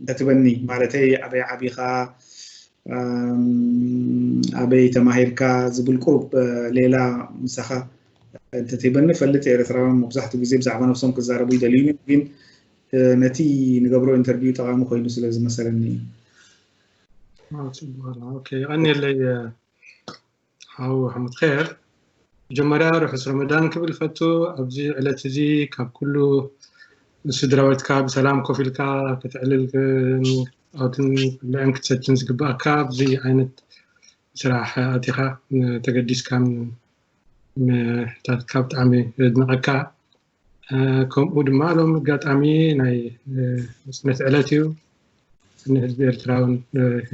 እንተትበኒ፣ ማለተይ ኣበይ ዓቢኻ፣ ኣበይ ተማሂርካ ዝብል ቁሩብ ሌላ ምሳኻ እንተትበኒ። ፈልጥ፣ ኤርትራውያን መብዛሕትኡ ግዜ ብዛዕባ ነብሶም ክዛረቡ ይደልዩ፣ ግን ነቲ ንገብሮ ኢንተርቪው ጠቓሚ ኮይኑ ስለ ዝመሰለኒ። ይቐንየለይ። ሓው ኣሕመድ ኸር፣ መጀመርያ ርሑስ ረመዳን ክብል ፈቱ። ኣብዚ ዕለት እዚ ካብ ኩሉ ስድራቤትካ ብሰላም ኮፍ ኢልካ ከተዕልል፣ ክትጻወትን ክትብልዕን ክትሰትን ዝግባኣካ ኣብዚ ዓይነት ስራሕ ኣቲኻ ተገዲስካን ምሕታትካ ብጣዕሚ የድንቐካ። ከምኡ ድማ ሎም ኣጋጣሚ ናይ ስነት ዕለት እዩ። ንህዝቢ ኤርትራውን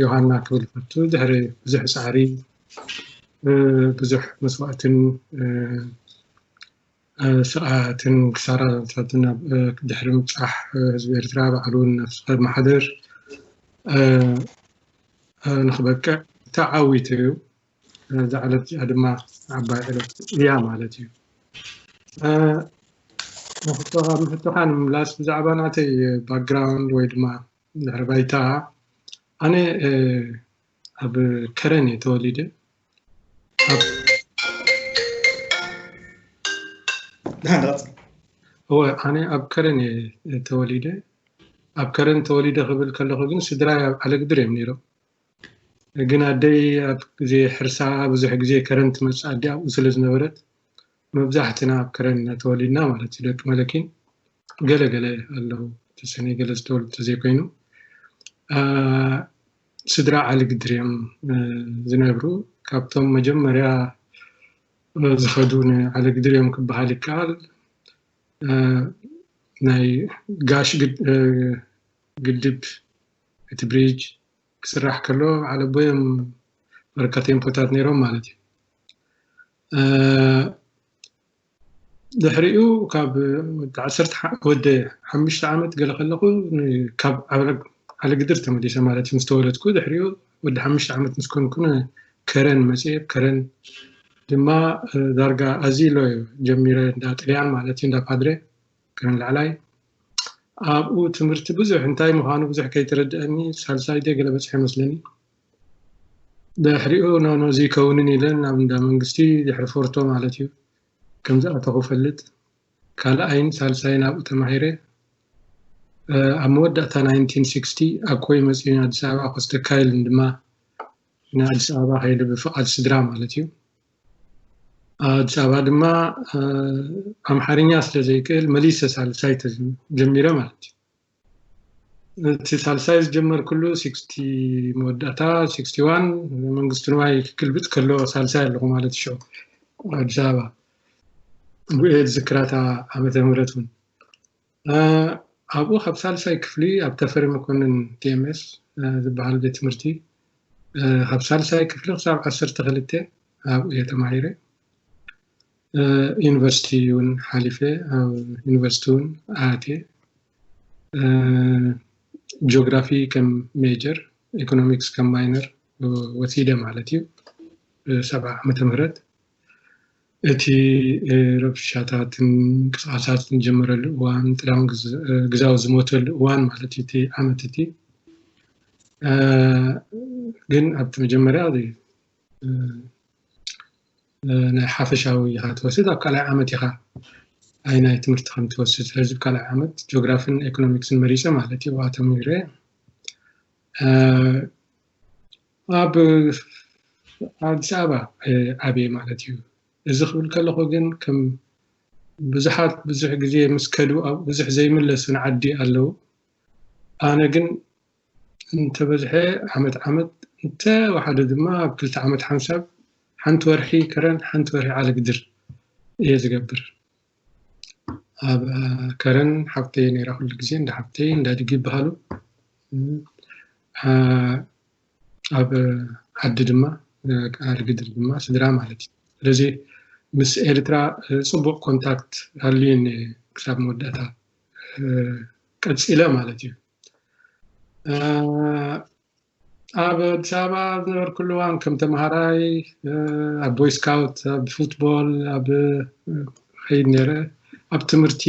ዮሃና ክብል ፈቱ። ድሕሪ ብዙሕ ፃዕሪ፣ ብዙሕ መስዋእትን ስርዓትን ክሳራትን ድሕሪ ምብፃሕ፣ ህዝቢ ኤርትራ ባዕሉ ነብሱ ከመሓድር ንክበቅዕ ተዓዊቱ እዩ። እዛ ዕለት እዚኣ ድማ ዓባይ ዕለት እያ ማለት እዩ። ንሕቶኻ ንምምላስ፣ ብዛዕባ ናተይ ባክግራውንድ ወይ ድማ ድሕሪ ባይታ፣ ኣነ ኣብ ከረን እየ ተወሊደ። እወ፣ ኣነ ኣብ ከረን እየ ተወሊደ። ኣብ ከረን ተወሊደ ክብል ከለኹ ግን ስድራይ ኣብ ዓለግድር እዮም ነይሮም። ግን ኣደይ ኣብ ግዜ ሕርሳ ብዙሕ ግዜ ከረን ትመጽእ ኣዲ ኣብኡ ስለ ዝነበረት፣ መብዛሕትና ኣብ ከረን ኢና ተወሊድና ማለት እዩ። ደቂ መለኪን ገለ ገለ ኣለዉ፣ ተሰነይ ገለ ዝተወልዱ ተዘይኮይኑ። ስድራ ዓሊ ግድር እዮም ዝነብሩ። ካብቶም መጀመርያ ዝኸዱ ንዓሊ ግድር እዮም ክበሃል ይከኣል። ናይ ጋሽ ግድብ፣ እቲ ብሪጅ ክስራሕ ከሎ ዓለቦዮም በርካ ቴምፖታት ነይሮም ማለት እዩ። ድሕሪኡ ካብ ወዲ ዓሰርተ ወዲ ሓሙሽተ ዓመት ገለ ከለኹ ካብ ዓለግድር ተመሊሰ ማለት እዩ። ምስ ተወለድኩ ድሕሪኡ ወዲ ሓሙሽተ ዓመት ምስ ኮንኩ ከረን መፅየ። ከረን ድማ ዳርጋ ኣዚሎ ጀሚረ፣ እንዳ ጥልያን ማለት እዩ፣ እንዳ ፓድረ ከረን ላዕላይ። ኣብኡ ትምህርቲ ብዙሕ እንታይ ምዃኑ ብዙሕ ከይተረድአኒ ሳልሳይ ድየ ገለ በፅሐ ይመስለኒ። ድሕሪኡ ኖ ኖ እዚ ይከውንን ኢለ ናብ እንዳ መንግስቲ ድሕሪ ፎርቶ ማለት እዩ ከም ዝኣተኹ ፈልጥ። ካልኣይን ሳልሳይን ኣብኡ ተማሂረ። ኣብ መወዳእታ ናይንቲን ሲክስቲ ኣብ ኮይ መፅኡ ኣዲስ ኣበባ ኮስተካይልን ድማ ንኣዲስ ኣበባ ከይደ ብፍቓድ ስድራ ማለት እዩ። ኣዲስ ኣበባ ድማ ኣምሓርኛ ስለ ዘይክእል መሊሰ ሳልሳይ ጀሚረ ማለት እዩ። እቲ ሳልሳይ ዝጀመርኩሉ ሲክስቲ መወዳእታ ሲክስቲ ዋን መንግስቲ ንዋይ ክግልብጥ ከሎ ሳልሳይ ኣለኹ ማለት እዩ። ኣዲስ ኣበባ ብኤ ዝክራታ ዓመተ ምህረት እውን ኣብኡ ካብ ሳልሳይ ክፍሊ ኣብ ተፈሪ መኮንን ቲኤምኤስ ዝበሃል ቤት ትምህርቲ ካብ ሳልሳይ ክፍሊ ክሳብ ዓሰርተ ክልተ ኣብኡ እየ ተማሂረ። ዩኒቨርሲቲ እውን ሓሊፈ፣ ኣብ ዩኒቨርሲቲ እውን ኣትየ። ጂኦግራፊ ከም ሜጀር፣ ኢኮኖሚክስ ከም ማይነር ወሲደ ማለት እዩ። ሰብዓ ዓመተ ምህረት እቲ ረብሻታትን ምንቅስቃሳትን ዝጀመረሉ እዋን፣ ጥላሁን ግዛው ዝሞተሉ እዋን ማለት እዩ። እቲ ዓመት እቲ ግን ኣብቲ መጀመርያ ናይ ሓፈሻዊ ኢኻ ትወስድ፣ ኣብ ካልኣይ ዓመት ኢኻ ኣይ ናይ ትምህርቲ ከም ትወስድ። ስለዚ ኣብ ካልኣይ ዓመት ጂኦግራፊን ኢኮኖሚክስን መሪፀ ማለት እዩ። ኣብኣ ተምሂረ ኣብ ኣዲስ ኣበባ ዓብየ ማለት እዩ። እዚ ክብል ከለኹ ግን ከም ብዙሓት ብዙሕ ግዜ ምስ ከዱ ኣብኡ ብዙሕ ዘይምለሱ ንዓዲ ኣለዉ። ኣነ ግን እንተበዝሐ ዓመት ዓመት እንተወሓደ ድማ ኣብ ክልተ ዓመት ሓንሳብ ሓንቲ ወርሒ ከረን ሓንቲ ወርሒ ዓለግድር እየ ዝገብር። ኣብ ከረን ሓብተይ ነይራ፣ ኩሉ ግዜ እንዳ ሓብተይ እንዳ ድጊ ይበሃሉ። ኣብ ዓዲ ድማ ዓለግድር ድማ ስድራ ማለት እዩ። ስለዚ ምስ ኤርትራ ፅቡቅ ኮንታክት ሃልዩን ክሳብ መወዳእታ ቀፂለ ማለት እዩ። ኣብ ኣዲስ ኣበባ ዝነበርኩሉ እዋን ከም ተምሃራይ ኣብ ቦይ ስካውት፣ ኣብ ፉትቦል፣ ኣብ ኸይድ ነይረ። ኣብ ትምህርቲ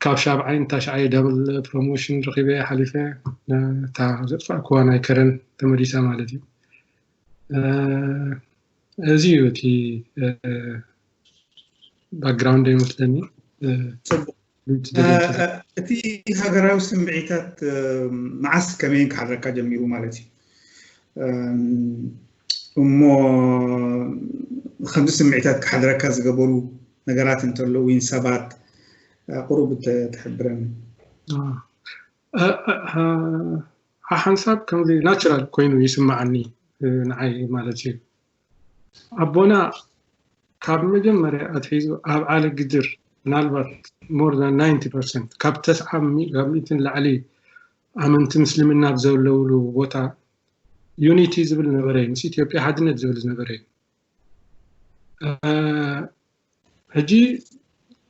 ካብ ሻብዓይ ንታሽዓይ ዳብል ፕሮሞሽን ረኺበ ሓሊፈ። እታ ዘጥፋእክዋ ናይ ከረን ተመሊሳ ማለት እዩ። እዚ እዩ እቲ ባክግራውንድ ይመስለኒ። እቲ ሃገራዊ ስምዒታት መዓስ ከመይን ክሓድረካ ጀሚሩ ማለት እዩ? እሞ ከምዚ ስምዒታት ክሓድረካ ዝገበሩ ነገራት እንተለዉ፣ ወይን ሰባት ቁሩብ ትሕብረኒ። ሓንሳብ ከምዚ ናቹራል ኮይኑ ይስማዓኒ ንዓይ ማለት እዩ። ኣቦና ካብ መጀመርያ ኣትሒዙ ኣብ ዓለ ግድር ምናልባት more than ninety percent ካብ ተስዓ ካብ ሚእትን ላዕሊ ኣመንቲ ምስልምና ኣብ ዘለውሉ ቦታ ዩኒቲ ዝብል ነበረ እዩ፣ ምስ ኢትዮጵያ ሓድነት ዝብል ዝነበረ እዩ። ሕጂ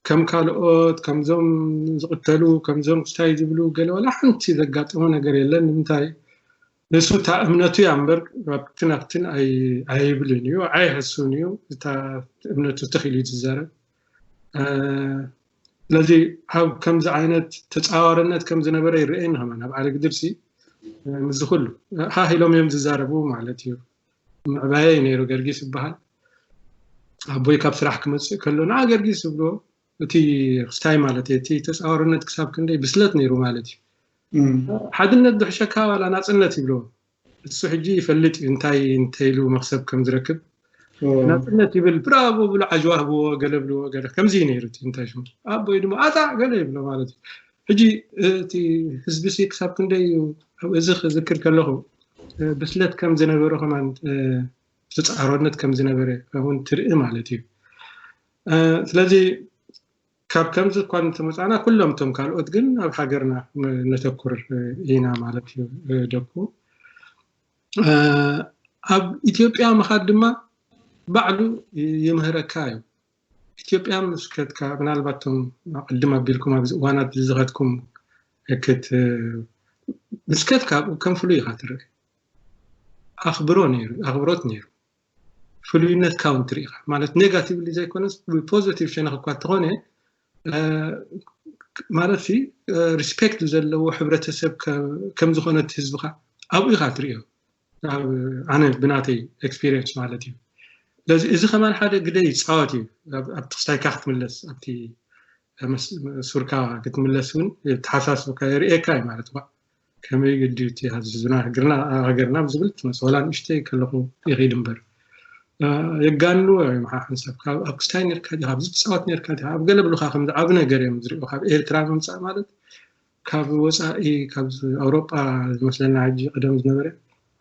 ከም ካልኦት ከምዞም ዝቕተሉ ከምዞም ክስታይ ዝብሉ ገለ ዋላ ሓንቲ ዘጋጠመ ነገር የለን። ንምንታይ ንሱ እታ እምነቱ እያ እምበር ኣብትን ኣብትን ኣይብልን እዩ፣ ኣይሕሱን እዩ። እታ እምነቱ ትኽእል እዩ ዝዛረብ። ስለዚ ኣብ ከምዚ ዓይነት ተፃዋርነት ከም ዝነበረ ይረአየኒ ከማን ኣብ ዓለ ግድርሲ ምስዚ ኩሉ ሃህ ኢሎም እዮም ዝዛረቡ ማለት እዩ። ምዕባየ እዩ ነይሩ ገርጊስ ዝበሃል። ኣቦይ ካብ ስራሕ ክመፅእ ከሎ ንዓ ገርጊስ ዝብሎ እቲ ክስታይ ማለት እቲ ተፃዋርነት ክሳብ ክንደይ ብስለት ነይሩ ማለት እዩ። ሓድነት ዝሕሸካ ዋላ ናፅነት ይብሎ። እሱ ሕጂ ይፈልጥ እዩ እንታይ እንተይሉ መክሰብ ከም ዝረክብ። ናፅነት ይብል ብራቦ ብሎ ዓጅዋ ህብዎ ገለ ብልዎ ገለ ከምዚ እዩ ነይሩ እቲ እንታይ ሽሙ ኣቦይ ድማ ኣታ ገለ ይብሎ ማለት እዩ። ሕጂ እቲ ህዝቢ ሲ ክሳብ ክንደይ እዩ እዚ ክዝክር ከለኹ ብስለት ከም ዝነበረ ከማን ተፃሮነት ከም ዝነበረ እውን ትርኢ ማለት እዩ። ስለዚ ካብ ከምዚ እኳ እንተመፃና ኩሎም እቶም ካልኦት ግን ኣብ ሃገርና ነተኩር ኢና ማለት እዩ። ደኩ ኣብ ኢትዮጵያ ምኻድ ድማ ባዕሉ ይምህረካ እዩ። ኢትዮጵያ ምስከትካ ምናልባት ቶም ቅድም ኣቢልኩም ኣብዚ እዋናት ዝኸትኩም እክት ምስከትካ ከም ፍሉይ ኢኻ ትርኢ። ኣኽብሮ ነይሩ ኣኽብሮት ነይሩ ፍሉይነት ካውንትሪ ኢኻ ማለት ኔጋቲቭሊ ዘይኮነስ ብፖዘቲቭ ሸነኽ እኳ እንተኾነ ማለት ሲ ሪስፔክት ዘለዎ ሕብረተሰብ ከም ዝኾነ ህዝብኻ ኣብኡ ኢኻ ትርእዮ። ኣነ ብናተይ ኤክስፒሪየንስ ማለት እዩ። ስለዚ እዚ ከማን ሓደ ግደ ይፃወት እዩ። ኣብቲ ክስታይካ ክትምለስ ኣብቲ ሱርካ ክትምለስ እውን ተሓሳስብካ የርእየካ እዩ ማለት ዋ ከመይ ግዲ እቲ ህዝብና ሃገርና ሃገርና ብዝብል ትመስ ወላ ንእሽተይ ከለኹ ይኽእል እምበር የጋንዎ እዮም ሓሓንሳብ ካብ ኣብ ክስታይ ነርካ ዲኻ ኣብዚ ትፃወት ነርካ ዲኻ ኣብ ገለ ብሉኻ ከም ዝዓብ ነገር እዮም ዝሪኦ ካብ ኤርትራ ምምፃእ ማለት ካብ ወፃኢ ካብ ኣውሮጳ ዝመስለና ሕጂ ቀደም ዝነበረ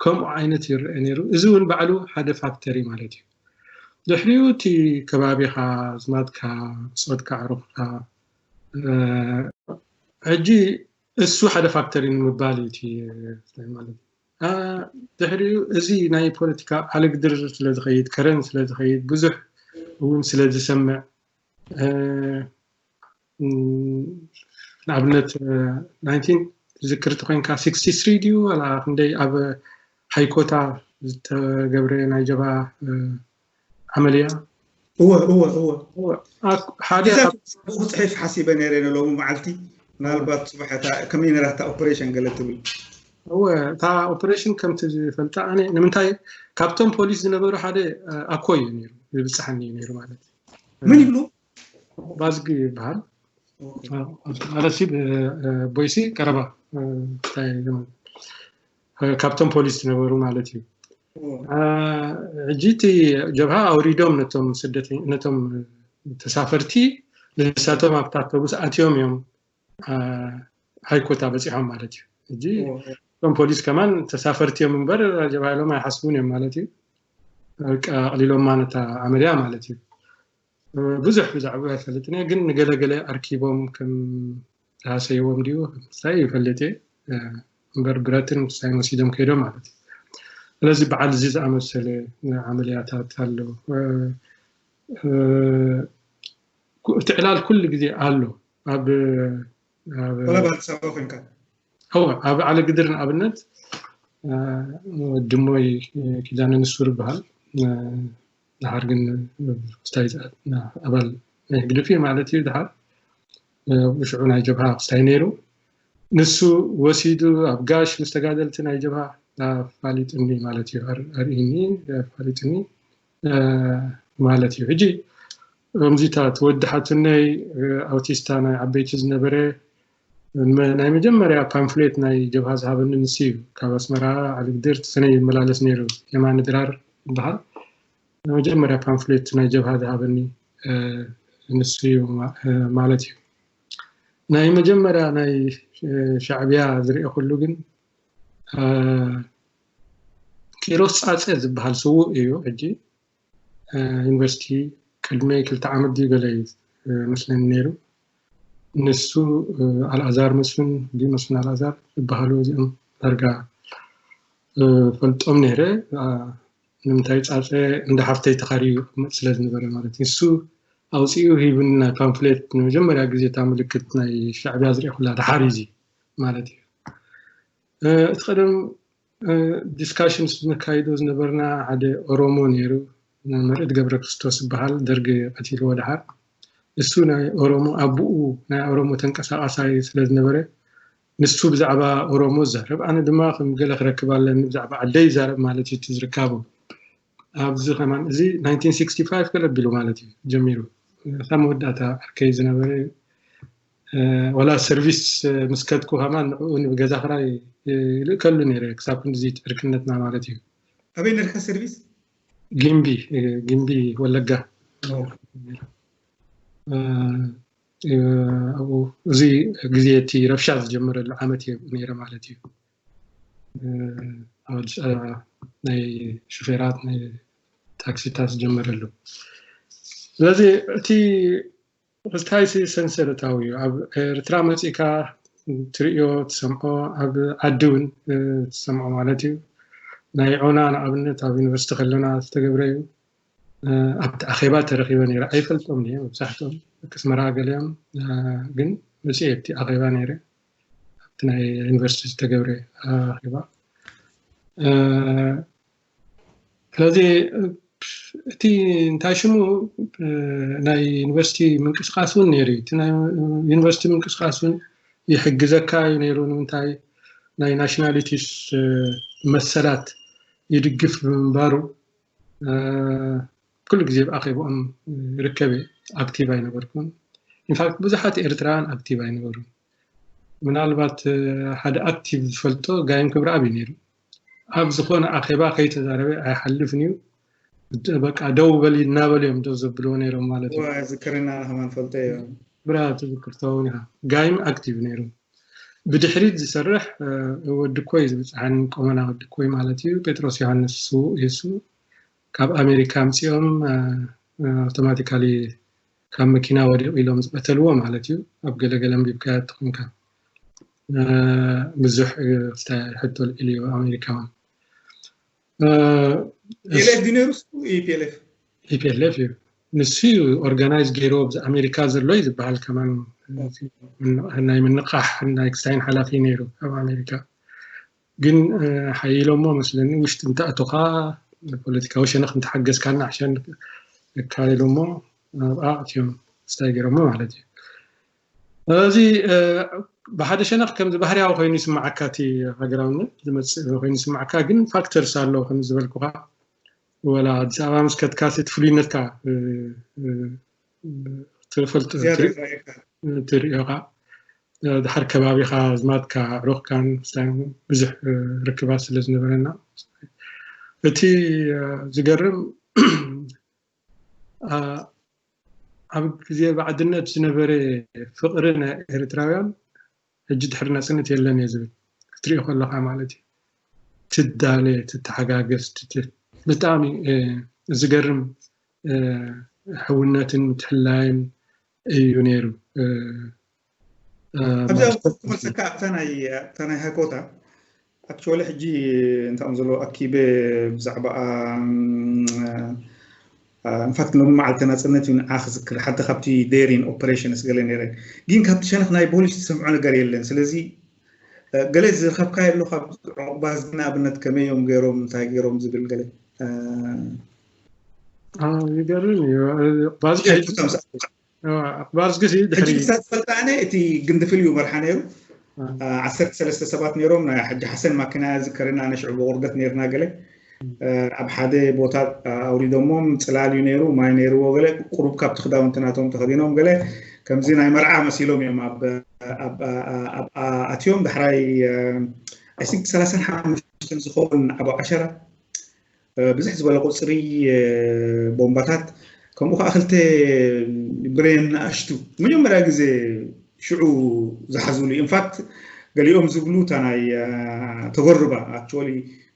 ከምኡ ዓይነት ይረአ ነይሩ። እዚ እውን ባዕሉ ሓደ ፋክተር እዩ ማለት እዩ። ድሕሪኡ እቲ ከባቢኻ ዝማድካ ፆትካ ዕሩኽካ ሕጂ እሱ ሓደ ፋክተር እዩ ንምባል እዩ ማለት እዩ። ድሕሪኡ እዚ ናይ ፖለቲካ ዓለግድር ስለዝኸይድ ከረን ስለዝኸይድ ብዙሕ እውን ስለዝሰምዕ ንኣብነት ናይንቲን ዝክርቲ ኮይንካ ሲክስቲ ስሪ ድዩ ዋላ ክንደይ ኣብ ሃይኮታ ዝተገብረ ናይ ጀባ ዓመልያ እወ እወ እወ ሓደ ብኡ ክፅሒፍ ሓሲበ ነይረ ንሎሚ መዓልቲ ምናልባት ፅባሕ እታ ከመይ ነራ እታ ኦፐሬሽን ገለ ትብል እወ እታ ኦፐሬሽን ከምቲ ዝፈልጣ ኣነ ንምንታይ ካብቶም ፖሊስ ዝነበሩ ሓደ ኣኮ እዩ ነይሩ ዝብፅሓኒ እዩ ነይሩ ማለት እዩ ምን ይብሉ ባዝጊ ይበሃል ኣለሲ ቦይሲ ቀረባ ካብቶም ፖሊስ ዝነበሩ ማለት እዩ ሕጂ እቲ ጀብሃ ኣውሪዶም ነቶም ስደተኛ ነቶም ተሳፈርቲ ንሳቶም ኣብታ ኣውቶቡስ ኣትዮም እዮም ሃይኮታ በፂሖም ማለት እዩ ሕጂ እቶም ፖሊስ ከማን ተሳፈርቲ እዮም እምበር ጀብሃ ኢሎም ኣይሓስቡን እዮም ማለት እዩ ኣቅሊሎማ ነታ ዓመልያ ማለት እዩ ብዙሕ ብዛዕባ ኣይፈልጥን እየ ግን ንገለገለ ኣርኪቦም ከም ዝሃሰይዎም ድዩ ምሳይ ይፈልጥ እየ እምበር ብረትን ምሳይ ወሲዶም ከይዶም ማለት እዩ ስለዚ በዓል እዚ ዝኣመሰለ ዓመልያታት ኣሎ እቲ ዕላል ኩሉ ግዜ ኣሎ ኣብ ወላ ኣብ ኣዲስ ኣበባ ኮይንካ እወ ኣብ ዓለ ግድር ንኣብነት ወድሞይ ኪዳነ ንሱር ይበሃል ድሓር ግን ስታይ ኣባል ናይ ህግድፍ እዩ ማለት እዩ ድሓር ሽዑ ናይ ጀብሃ ክስታይ ነይሩ። ንሱ ወሲዱ ኣብ ጋሽ ምስ ተጋደልቲ ናይ ጀብሃ ኣፋሊጥኒ ማለት እዩ፣ ኣርእኒ ኣፋሊጥኒ ማለት እዩ። ሕጂ ከምዚታት ወዲ ሓትነይ ኣውቲስታ ናይ ዓበይቲ ዝነበረ ናይ መጀመርያ ፓምፍሌት ናይ ጀብሃ ዝሃበኒ ንሱ እዩ። ካብ ኣስመራ ዓሊግድር ሰነ ይመላለስ ነይሩ። የማነ ድራር ይበሃል። ናይ መጀመርያ ፓምፍሌት ናይ ጀብሃ ዝሃበኒ ንሱ እዩ ማለት እዩ። ናይ መጀመርያ ናይ ሻዕብያ ዝርኤኩሉ ግን ኪሮስ ጻጸ ዝበሃል ስዉእ እዩ። ሕጂ ዩኒቨርሲቲ ቅድሚ ክልተ ዓመት ድዩ ገለ እዩ መስለኒ ነይሩ። ንሱ ኣልኣዛር መስፍን ድዩ መስፍን ኣልኣዛር ዝበሃሉ እዚኦም ዳርጋ ፈልጦም ነይረ። ንምንታይ ጻጸ እንደ ሓፍተይ ተኻርዩ ይቕመጥ ስለ ዝነበረ ማለት እዩ። ንሱ ኣውፂኡ ሂቡኒ ናይ ፓምፍሌት ንመጀመርያ ግዜ እታ ምልክት ናይ ሻዕብያ ዝርኤኩላ ደሓር እዩ ማለት እዩ። እቲ ቀደም ዲስካሽንስ ነካይዶ ዝነበርና ሓደ ኦሮሞ ነይሩ፣ መርዕድ ገብረ ክርስቶስ ዝበሃል፣ ደርጊ ቀቲልዎ ደሓር። ንሱ ናይ ኦሮሞ ኣቡኡ ናይ ኦሮሞ ተንቀሳቃሳይ ስለ ዝነበረ ንሱ ብዛዕባ ኦሮሞ ዝዛረብ፣ ኣነ ድማ ከም ገለ ክረክብ ኣለኒ ብዛዕባ ዓደይ ይዛረብ ማለት እዩ እቲ ዝርካቡ። ኣብዚ ከማን እዚ ናይንቲን ሲክስቲ ፋይቭ ገለ ኣቢሉ ማለት እዩ ጀሚሩ። ካብ መወዳእታ ዓርከይ ዝነበረ ወላ ሰርቪስ ምስ ከድኩ ከማን ንዕኡ ንብገዛ ክራይ ይልእከሉ ነይረ ክሳብ ክንድዚ ዕርክነትና ማለት እዩ። ኣበይ ነርካ ሰርቪስ? ጊምቢ ጊምቢ ወለጋ። እዚ ግዜ እቲ ረብሻ ዝጀመረሉ ዓመት እዩ ነይረ ማለት እዩ። ኣብ ኣዲስ ኣበባ ናይ ሹፌራት ናይ ታክሲታት ዝጀመረሉ። ስለዚ እቲ ክስታይ ሰንሰለታዊ እዩ። ኣብ ኤርትራ መፂእካ ትርእዮ ትሰምዖ፣ ኣብ ዓዲ እውን ትሰምዖ ማለት እዩ። ናይ ዖና ንኣብነት ኣብ ዩኒቨርሲቲ ከለና ዝተገብረ እዩ። ኣብቲ ኣኼባ ተረኺበ ነይረ። ኣይፈልጦም እየ መብዛሕትኦም ደቂ ኣስመራ ገሊኦም፣ ግን መፂኤ ኣብቲ ኣኼባ ነይረ። ኣብቲ ናይ ዩኒቨርሲቲ ዝተገብረ ኣኼባ። ስለዚ እቲ እንታይ ሽሙ ናይ ዩኒቨርሲቲ ምንቅስቃስ እውን ነይሩ እዩ። እቲ ናይ ዩኒቨርሲቲ ምንቅስቃስ እውን ይሕግዘካ እዩ ነይሩ። ንምንታይ ናይ ናሽናሊቲስ መሰላት ይድግፍ ብምንባሩ ኩሉ ግዜ ብኣኼብኦም ይርከብ እየ። ኣክቲቭ ኣይነበርኩን። ኢንፋክት ብዙሓት ኤርትራውያን ኣክቲቭ ኣይነበሩን። ምናልባት ሓደ ኣክቲቭ ዝፈልጦ ጋይም ክብረኣብ እዩ ነይሩ። ኣብ ዝኾነ ኣኼባ ከይተዛረበ ኣይሓልፍን እዩ። በቃ ደው በል እናበሉ እዮም ደው ዘብልዎ ነይሮም ማለት እዩ። ዝክርና ከማን ፈልጦ እዮም። ብራ ትዝክር ትኸውን ኢኻ። ጋይም ኣክቲቭ ነይሩ። ብድሕሪት ዝሰርሕ ወዲ ኮይ ዝብፅሓኒ ቆመና ወዲ ኮይ ማለት እዩ። ጴጥሮስ ዮሃንስ ስዉእ እዩ። እሱ ካብ ኣሜሪካ ኣምፂኦም ኣውቶማቲካሊ ካብ መኪና ወዲቑ ኢሎም ዝቐተልዎ ማለት እዩ። ኣብ ገለገለ ኣንቢብካያ ትኾንካ። ብዙሕ ሕቶ ልዒሉ እዩ ኣሜሪካውን። ፒኤልኤፍ ድዩ ነይሩ? ኢፒኤልኤፍ። ኢፒኤልኤፍ እዩ። ንሱ እዩ ኦርጋናይዝ ገይርዎ። ኣብዚ ኣሜሪካ ዘሎ እዩ ዝበሃል ከማን ናይ ምንቃሕ ናይ ክስታይን ሓላፊ ነይሩ ኣብ ኣሜሪካ። ግን ሓይሎሞ መስለኒ ውሽጢ እንተኣቶኻ ፖለቲካዊ ሸነኽ እንተሓገዝካና ኣሕሸን እካ ኢሎሞ ኣብኣ ኣትዮም ክስታይ ገይሮሞ ማለት እዩ። እዚ ብሓደ ሸነኽ ከምዚ ባህርያዊ ኮይኑ ይስምዓካ፣ እቲ ሃገራውነት ዝመፅእ ኮይኑ ይስምዓካ። ግን ፋክተርስ ኣሎ ከም ዝበልኩኻ፣ ወላ ኣዲስ ኣበባ ምስ ከድካስ እቲ ፍሉይነትካ ትፈልጥ ትርእዮኻ። ድሓር ከባቢኻ ኣዝማድካ ኣዕሩኽካን ብዙሕ ርክባት ስለ ዝነበረና እቲ ዝገርም ኣብ ግዜ ባዕድነት ዝነበረ ፍቕሪ ናይ ኤርትራውያን ሕጂ ድሕሪ ናጽነት የለን እየ ዝብል ክትሪኦ ከለኻ ማለት እዩ። ትዳለ፣ ትተሓጋገዝ፣ ብጣዕሚ ዝገርም ሕውነትን ምትሕላይን እዩ ነይሩ። ኣብዚ ክመልሰካ ኣብታ ናይ ኣብታ ናይ ሃኮታ ኣክቹዋሊ ሕጂ እንታይ ከም ዘለዎ ኣኪበ ብዛዕባኣ ኢንፋክት ሎሚ መዓልቲ ናፅነት እዩ ንዓ ክዝክር ሓደ ካብቲ ዴሪን ኦፐሬሽንስ ገለ ነይረ ግን ካብቲ ሸነኽ ናይ ፖሊስ ዝሰምዖ ነገር የለን። ስለዚ ገለ ዝረኸብካዮ ኣሎ ካብ ዕቁባዚ ንኣብነት ከመይ እዮም ገይሮም እንታይ ገይሮም ዝብል ገለ ይገርም እዩ። ኣክባር ዝግሲ ድሕሪ ሕጂ ክሳብ ዝፈልጥ ኣነ እቲ ግንድፍል እዩ መርሓ ነይሩ። ዓ- ዓሰርተ ሰለስተ ሰባት ነይሮም። ናይ ሓጂ ሓሰን ማኪና ዝከረና፣ ኣነ ሽዑ ብቑርደት ነይርና ገለ። ኣብ ሓደ ቦታ ኣውሪዶሞም፣ ጽላል እዩ ነይሩ፣ ማይ ነይርዎ፣ ገለ ቁሩብ ካብቲ ክዳውንቲ ናቶም ተኸዲኖም፣ ገለ ከምዚ ናይ መርዓ መሲሎም እዮም ኣብ ኣብ- ኣብ- ኣብ- ኣትዮም። ዳሕራይ ኣይ ቲንክ ሰላሳን ሓሙሽተን ዝኸውን ኣብ ዓሸራ ብዝሕ ዝበለ ቁፅሪ ቦምባታት፣ ከምኡ ከዓ ክልተ ብሬን ንኣሽቱ መጀመርያ ግዜ ሽዑ ዝሓዝሉ። ኢንፋክት ገሊኦም ዝብሉ እታ ናይ ተጎርባ ኣክቹዋሊ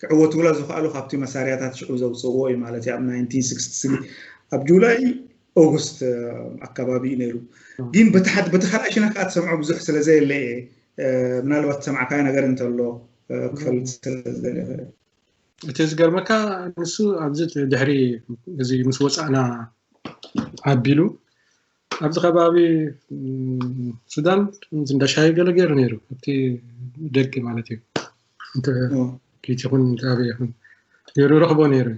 ክዕወቱላ ዝኽኣሉ ካብቲ መሳርያታት ሽዑ ዘውፅእዎ እዩ ማለት እዩ። ኣብ ናይንቲን ስክስቲ ስሪ ኣብ ጁላይ ኦጉስት ኣካባቢ እዩ ነይሩ። ግን በቲ ካልኣይ ሽነክ ከዓ ትሰምዖ ብዙሕ ስለ ዘየለ እየ፣ ምናልባት ዝሰማዕካዮ ነገር እንተሎ ክፈልጥ ስለ ዝደለ። እቲ ዝገርመካ ንሱ ኣብዚ ድሕሪ እዚ ምስ ወፃእና ኣቢሉ ኣብዚ ከባቢ ሱዳን እንዳ ሻሂ ገለ ገይሩ ነይሩ፣ ኣብቲ ደገ ማለት እዩ። እንተ ኪት ይኹን እንተ ኣበይ ይኹን ገይሩ ረኽቦ ነይሩ።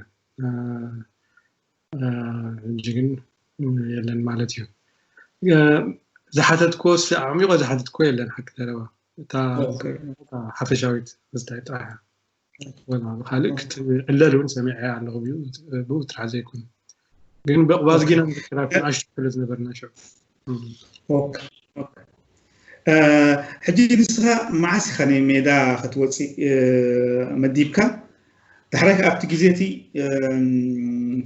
ሕጂ ግን የለን ማለት እዩ። ዝሓተትክዎ ኣዕሚቆ ዝሓተትክዎ የለን፣ ሓቂ ዘረባ። እታ ሓፈሻዊት ዝታይ ጥራሕ ካልእ ክትዕለል እውን ሰሚዐ ኣለኹ። ብኡ ጥራሕ ዘይኮነ ግን ብቕባዝጊና ምክራፍ ንኣሽቱ ስለ ዝነበርና ሽዑ። ሕጂ ንስኻ መዓስ ኢኻ ናይ ሜዳ ክትወፅእ መዲብካ? ዳሕራይ ኣብቲ ግዜ እቲ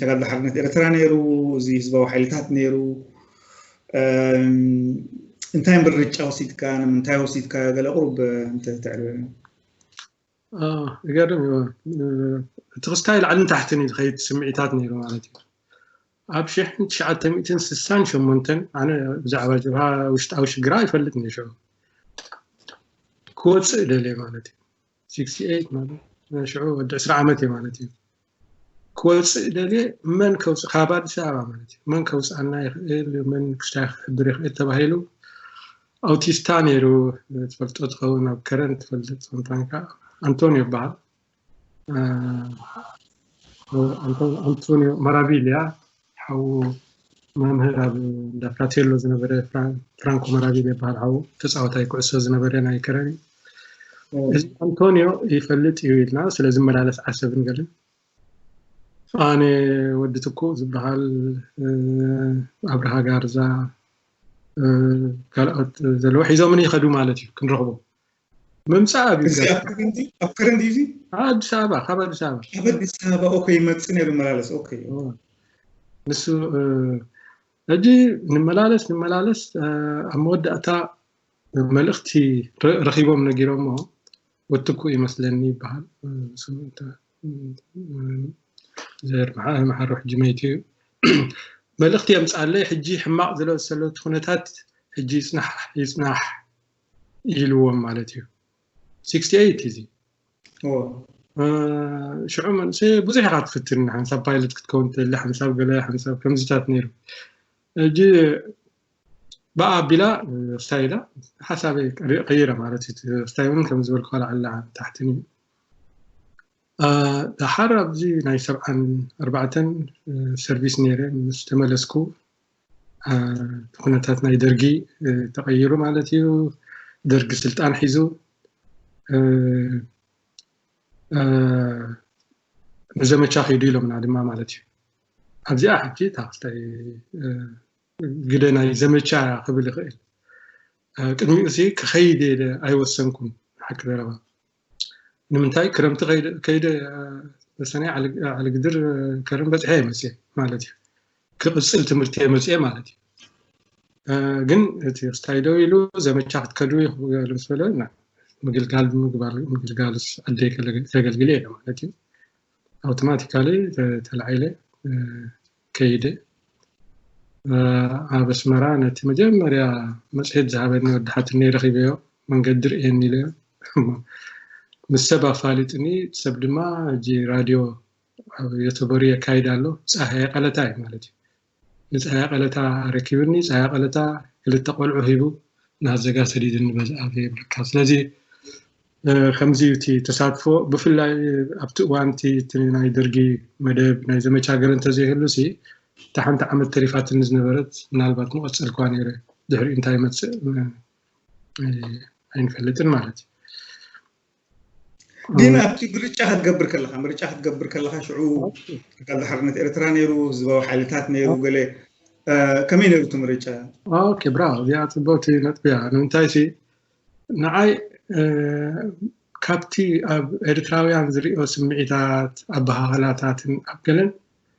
ተጋድሎ ሓርነት ኤርትራ ነይሩ፣ እዚ ህዝባዊ ሓይልታት ነይሩ። እንታይ ምርጫ ወሲድካ? ንምንታይ ወሲድካ? ገለ ቁሩብ እንተተዕልበና። ይገርም እዩ። እቲ ክስታይ ላዕልን ታሕትን እዩ ዝኸይድ ስምዒታት ነይሩ ማለት እዩ። ኣብ ሽሕን ትሽዓተ ሚእትን ስሳን ሸሞንተን ኣነ ብዛዕባ ጀብሃ ውሽጣዊ ሽግራ ኣይፈልጥን እየ። ሽዑ ክወፅእ ደልየ ማለት እዩ። ሲክስቲ ኤይት ማለት ሽዑ ወዲ ዕስራ ዓመት እየ ማለት እዩ። ክወፅእ ደልየ መን ከውፅእ ካብ ኣዲስ ኣበባ ማለት እዩ። መን ከውፅኣና ይኽእል፣ መን ክስታይ ክሕብር ይኽእል ተባሂሉ ኣውቲስታ ነይሩ። ትፈልጦ ትኸውን ኣብ ከረን ትፈልጥ ምኳንካ ኣንቶኒዮ ይበሃል። ኣንቶኒዮ ማራቢሊያ ሓዉ መምህር ኣብ እንዳ ፍራቴሎ ዝነበረ ፍራንኮ ማራቢሊያ ይበሃል። ሓዉ ተፃወታይ ኩዕሶ ዝነበረ ናይ ከረን። እዚ ኣንቶኒዮ ይፈልጥ እዩ ኢልና ስለ ዝመላለስ ዓሰብን ገለን ኣነ ወዲ ትኩእ ዝበሃል ኣብርሃ ጋርዛ ካልኦት ዘለዎ ሒዞምን ይኸዱ ማለት እዩ። ክንረኽቦ ምምፃእ ኣብ ከረን ድዩ? ኣዲስ ኣበባ፣ ካብ ኣዲስ ኣበባ ካብ ኣዲስ ኣበባ ኦኬ ይመፅእ ነይሩ ይመላለስ። ኦኬ ንሱ ሕጂ ንመላለስ ንመላለስ ኣብ መወዳእታ መልእኽቲ ረኺቦም ነጊሮሞ ወትኩ ይመስለኒ ይበሃል። ዘር መሓሩ ሕጂ መይቱ እዩ። መልእኽቲ የምፅኣለይ ሕጂ ሕማቕ ዝለበሰለቲ ኩነታት ሕጂ ይፅናሕ ይፅናሕ ኢልዎም ማለት እዩ። ሲክስቲ ኤይት እዚ ሽዑ መንእሰይ ብዙሕ ኢኻ ትፍትን፣ ሓንሳብ ፓይለት ክትከውን ትደሊ፣ ሓንሳብ ገለ ሓንሳብ ከምዚታት ነይሩ። ሕጂ ብኣ ኣቢላ ስታይላ ሓሳበይ ቀይረ ማለት እዩ። ስታይ እውን ከም ዝበልኩ ላዕላ ታሕትን እዩ። ደሓር ኣብዚ ናይ ሰብዓን ኣርባዕተን ሰርቪስ ነይረ ምስ ተመለስኩ ኩነታት ናይ ደርጊ ተቐይሩ ማለት እዩ። ደርጊ ስልጣን ሒዙ ንዘመቻ ከይዱ ኢሎምና ድማ ማለት እዩ። ኣብዚኣ ሕጂ እታ ክስታይ ግደ ናይ ዘመቻ ክብል ይኽእል። ቅድሚኡ ሲ ክኸይድ ኢለ ኣይወሰንኩን ሓቂ ዘረባ። ንምንታይ ክረምቲ ከይደ ሰናይ ዓለግድር ከረም በፅሐ እየ መፅአ ማለት እዩ። ክቕፅል ትምህርቲ እየ መፅአ ማለት እዩ። ግን እቲ ክስታይ ደው ኢሉ ዘመቻ ክትከዱ ምስ በለ ምግልጋል ምግባር ምግልጋል ኣደይ ከገልግል እየ ማለት እዩ። ኣውቶማቲካሊ ተላዒለ ከይደ። ኣብ ኣስመራ ነቲ መጀመርያ መፅሄት ዝሃበኒ ወዲ ሓትነይ ረኺበዮ መንገዲ ርእየኒ ኢለዮ። ምስ ሰብ ኣፋሊጥኒ፣ ሰብ ድማ ሕጂ ራድዮ ኣብ ዮቶቦሪ የካይድ ኣሎ። ፃህያ ቀለታ እዩ ማለት እዩ። ንፃህያ ቀለታ ረኪብኒ፣ ፃህያ ቀለታ ክልተ ቆልዑ ሂቡ ናዘጋ ሰዲድኒ በዚ ኣብ የብልካ። ስለዚ ከምዚ እቲ ተሳትፎ ብፍላይ ኣብቲ እዋን እቲ ናይ ደርጊ መደብ ናይ ዘመቻ ገለ እንተዘይህሉ ሲ እታ ሓንቲ ዓመት ተሪፋትኒ ዝነበረት ምናልባት ምቐጸልኳ ነይረ። ድሕሪኡ እንታይ ይመጽእ፣ እ፣ ኣይንፈልጥን ማለት እዩ። ግን ኣብቲ ምርጫ ክትገብር ከለኻ፣ ምርጫ ክትገብር ከለኻ ሽዑ ኣካል ሓርነት ኤርትራ ነይሩ፣ ህዝባዊ ሓይልታት ነይሩ፣ ገለ፣ እ፣ ከመይ ነይሩ እቲ ምርጫ? ኦኬ፣ ብራቮ። እዚኣ ጽብቕቲ ነጥቢ እያ። ንምንታይ ሲ ንዓይ፣ እ፣ ካብቲ ኣብ ኤርትራውያን ዝርእዮ ስምዒታት፣ ኣበሃህላታትን ኣብ ገለን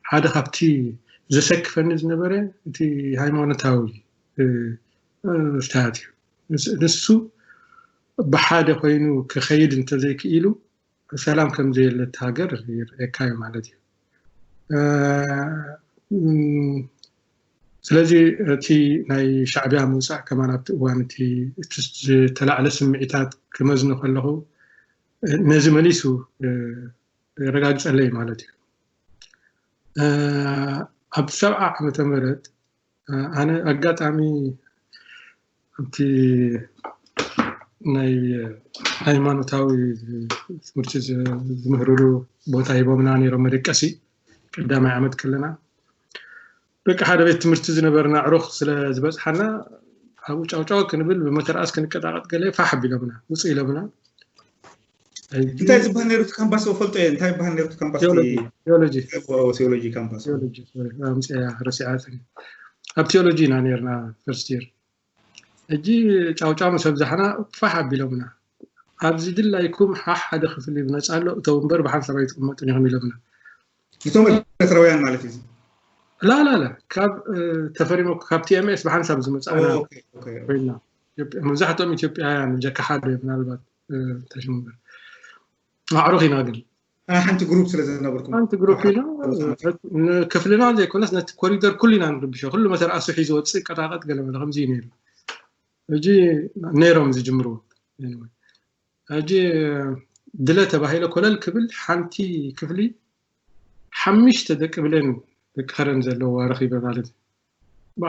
ሓደ ካብቲ ዘሰክፈኒ ዝነበረ እቲ ሃይማኖታዊ፣ እ፣ እ፣ ፍትሃት እዩ። ንስ-፣ ንሱ ብሓደ ኮይኑ ክኸይድ እንተዘይክኢሉ ሰላም ከም ዘየለት ሃገር ይርእየካ እዩ ማለት እዩ። እ፣ እም፣ ስለዚ እቲ ናይ ሻዕቢያ ምውፃእ ከማን ኣብቲ እዋን እቲ፣ እቲ ዝተላዕለ ስምዒታት ክመዝኖ ከለኹ፣ እ፣ ነዚ መሊሱ፣ እ፣ የረጋግፀለይ ማለት እዩ። እ፣ ኣብ ሰብዓ ዓመተ ምህረት፣ እ፣ ኣነ ኣጋጣሚ ኣብቲ ናይ ሃይማኖታዊ ትምህርቲ ዝ-፣ ዝምህርሉ ቦታ ሂቦምና ነይሮም መደቀሲ። ቀዳማይ ዓመት ከለና ደቂ ሓደ ቤት ትምህርቲ ዝነበርና ኣዕሩኽ ስለ ዝበጽሓና ኣብኡ ጫውጫው ክንብል ብመተርኣስ ክንቀጣቐጥ ገለ ፋሕ ኣቢሎምና፣ ውጽእ ኢሎምና። ሕጂ እንታይ ዝበሃል ነይሩ እቲ ካምፓስ? ፈልጦ እየ። እንታይ ይበሃል ነይሩ እቲ ካምፓስ? ቴዎሎጂ፣ እቲ ቴዎሎጂ። ኦ፣ ቴዎሎጂ ካምፓስ። ቴዎሎጂ፣ ሶሪ፣ ኣምፅያ ረሲዓትኒ። ኣብ ቴዎሎጂ ኢና ነይርና ፈርስት ይር። ሕጂ ጫውጫው ምስ ኣብዛሕና ፋሕ ኣቢሎምና። ኣብዚ ድላይኩም ሓ-፣ ሓደ ክፍሊ ብነፃ ኣሎ፣ እተው እምበር ብሓንሳብ ኣይትቕመጡን ኢኹም ኢሎምና። እቶም ኤርትራውያን ማለት እዩ። ላ፣ ላ፣ ላ፣ ካብ፣ እ፣ ተፈሪሙ፣ ካብ ቲ ኤም ኤስ ብሓንሳብ ዝመፃና ኦ፣ ኦኬ፣ ኦኬ፣ ኦኬ። ኮይና። ኢትዮጵያ፣ መብዛሕትኦም ኢትዮጵያውያን፣ ጀካ ሓደ ምናልባት፣ እ፣ ተሽሙ እምበር። ኣዕሩኽ ኢና ግን። አ፣ ሓንቲ ግሩፕ ስለ ዝነበርኩም። ሓንቲ ግሩፕ ኢና። ንክፍልና ዘይኮነስ ነቲ ኮሪደር ኩሉ ኢና ንርብሾ። ኩሉ መተርኣሱ ሒዙ ወፅእ፣ ቀጣቐጥ፣ ገለ መለ ከምዚ እዩ ነይሩ። ሕጂ ነይሮም ዝጅምርዎ። Anyway፣ ሕጂ ድለ ተባሂለ ኮለል ክብል ሓንቲ ክፍሊ ሓሙሽተ ደቂ ብሌን ደቂ ከረን ዘለዋ ረኺበ ማለት እዩ።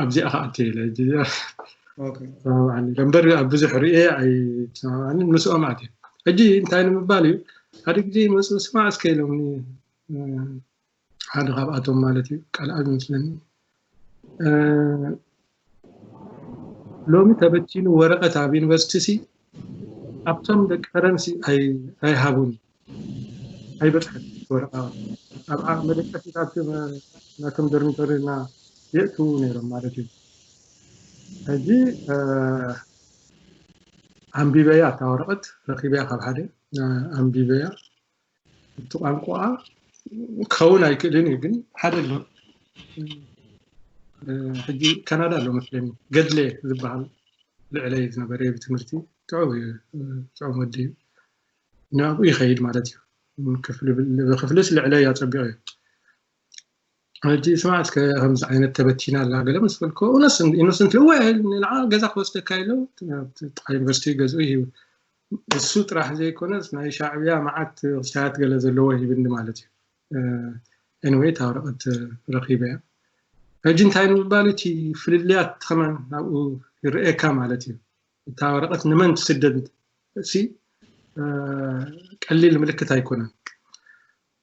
ኣብዚኣ ከኣቱ ኢለ፣ ሕጂ እዚኣ ኦኬ። ተሰማምዓኒ። እምበር ኣብ ብዙሕ ርእየ ኣይተሰማምዓንን፣ ምስኦም ኣትየ። ሕጂ እንታይ ንምባል እዩ፣ ሓደ ግዜ ይመፁ፣ ስማዕ እስከ ኢሎምኒ፣ እ፣ ሓደ ካብኣቶም ማለት እዩ፣ ቃል ኣብ ይመስለኒ። እ፣ ሎሚ ተበቲኑ ወረቐት ኣብ ዩኒቨርሲቲ ሲ ኣብቶም ደቂ ከረን ሲ ኣይ-፣ ኣይሃቡን፣ ኣይበጽሐን ወረቐት። ኣብ ዓ-፣ መደቀሲታት ናቶም ዶርሚቶሪ እና የእትዉ ነይሮም ማለት እዩ። ሕጂ፣ እ፣ ኣንቢበያ እታ ወረቐት፣ ረኺበያ ካብ ሓደ፣ እ፣ ኣንቢበያ። እቲ ቋንቋ ክኸውን ኣይክእልን እዩ፣ ግን ሓደ ኣሎ። እ፣ ሕጂ ካናዳ ኣሎ መስለኒ፣ ገድሌ ዝበሃል ልዕለይ ዝነበረ ብትምህርቲ ጥዑም እዩ፣ እ፣ ጥዑም ወዲ እዩ። ናብኡ ይኸይድ ማለት እዩ። ክፍሊ ብል-፣ ብክፍልስ ልዕለይ ኣጸቢቑ እዩ። ሕጂ ስማዕ እስከ ከምዚ ዓይነት ተበቲና ኣላ ገለ ምስ በልኮ፣ እውነስ ኢኖሰንትሊ፣ እወ፣ ንዓ ገዛ ክወስደካ ኢሎ፣ ኣብቲ ጥቓ ዩኒቨርሲቲ ገዝኡ ይሂቡ። እሱ ጥራሕ ዘይኮነስ ናይ ሻዕብያ መዓት ክስታያት ገለ ዘለዎ ሂብኒ ማለት እዩ። እ፣ ኤኒወይ፣ እታ ወረቐት ረኺበ እያ። ሕጂ እንታይ ንምባል እቲ ፍልልያት ከማን ኣብኡ ይረኤካ ማለት እዩ። እታ ወረቐት ንመን ትስደድ ሲ፣ እ፣ ቀሊል ምልክት ኣይኮነን።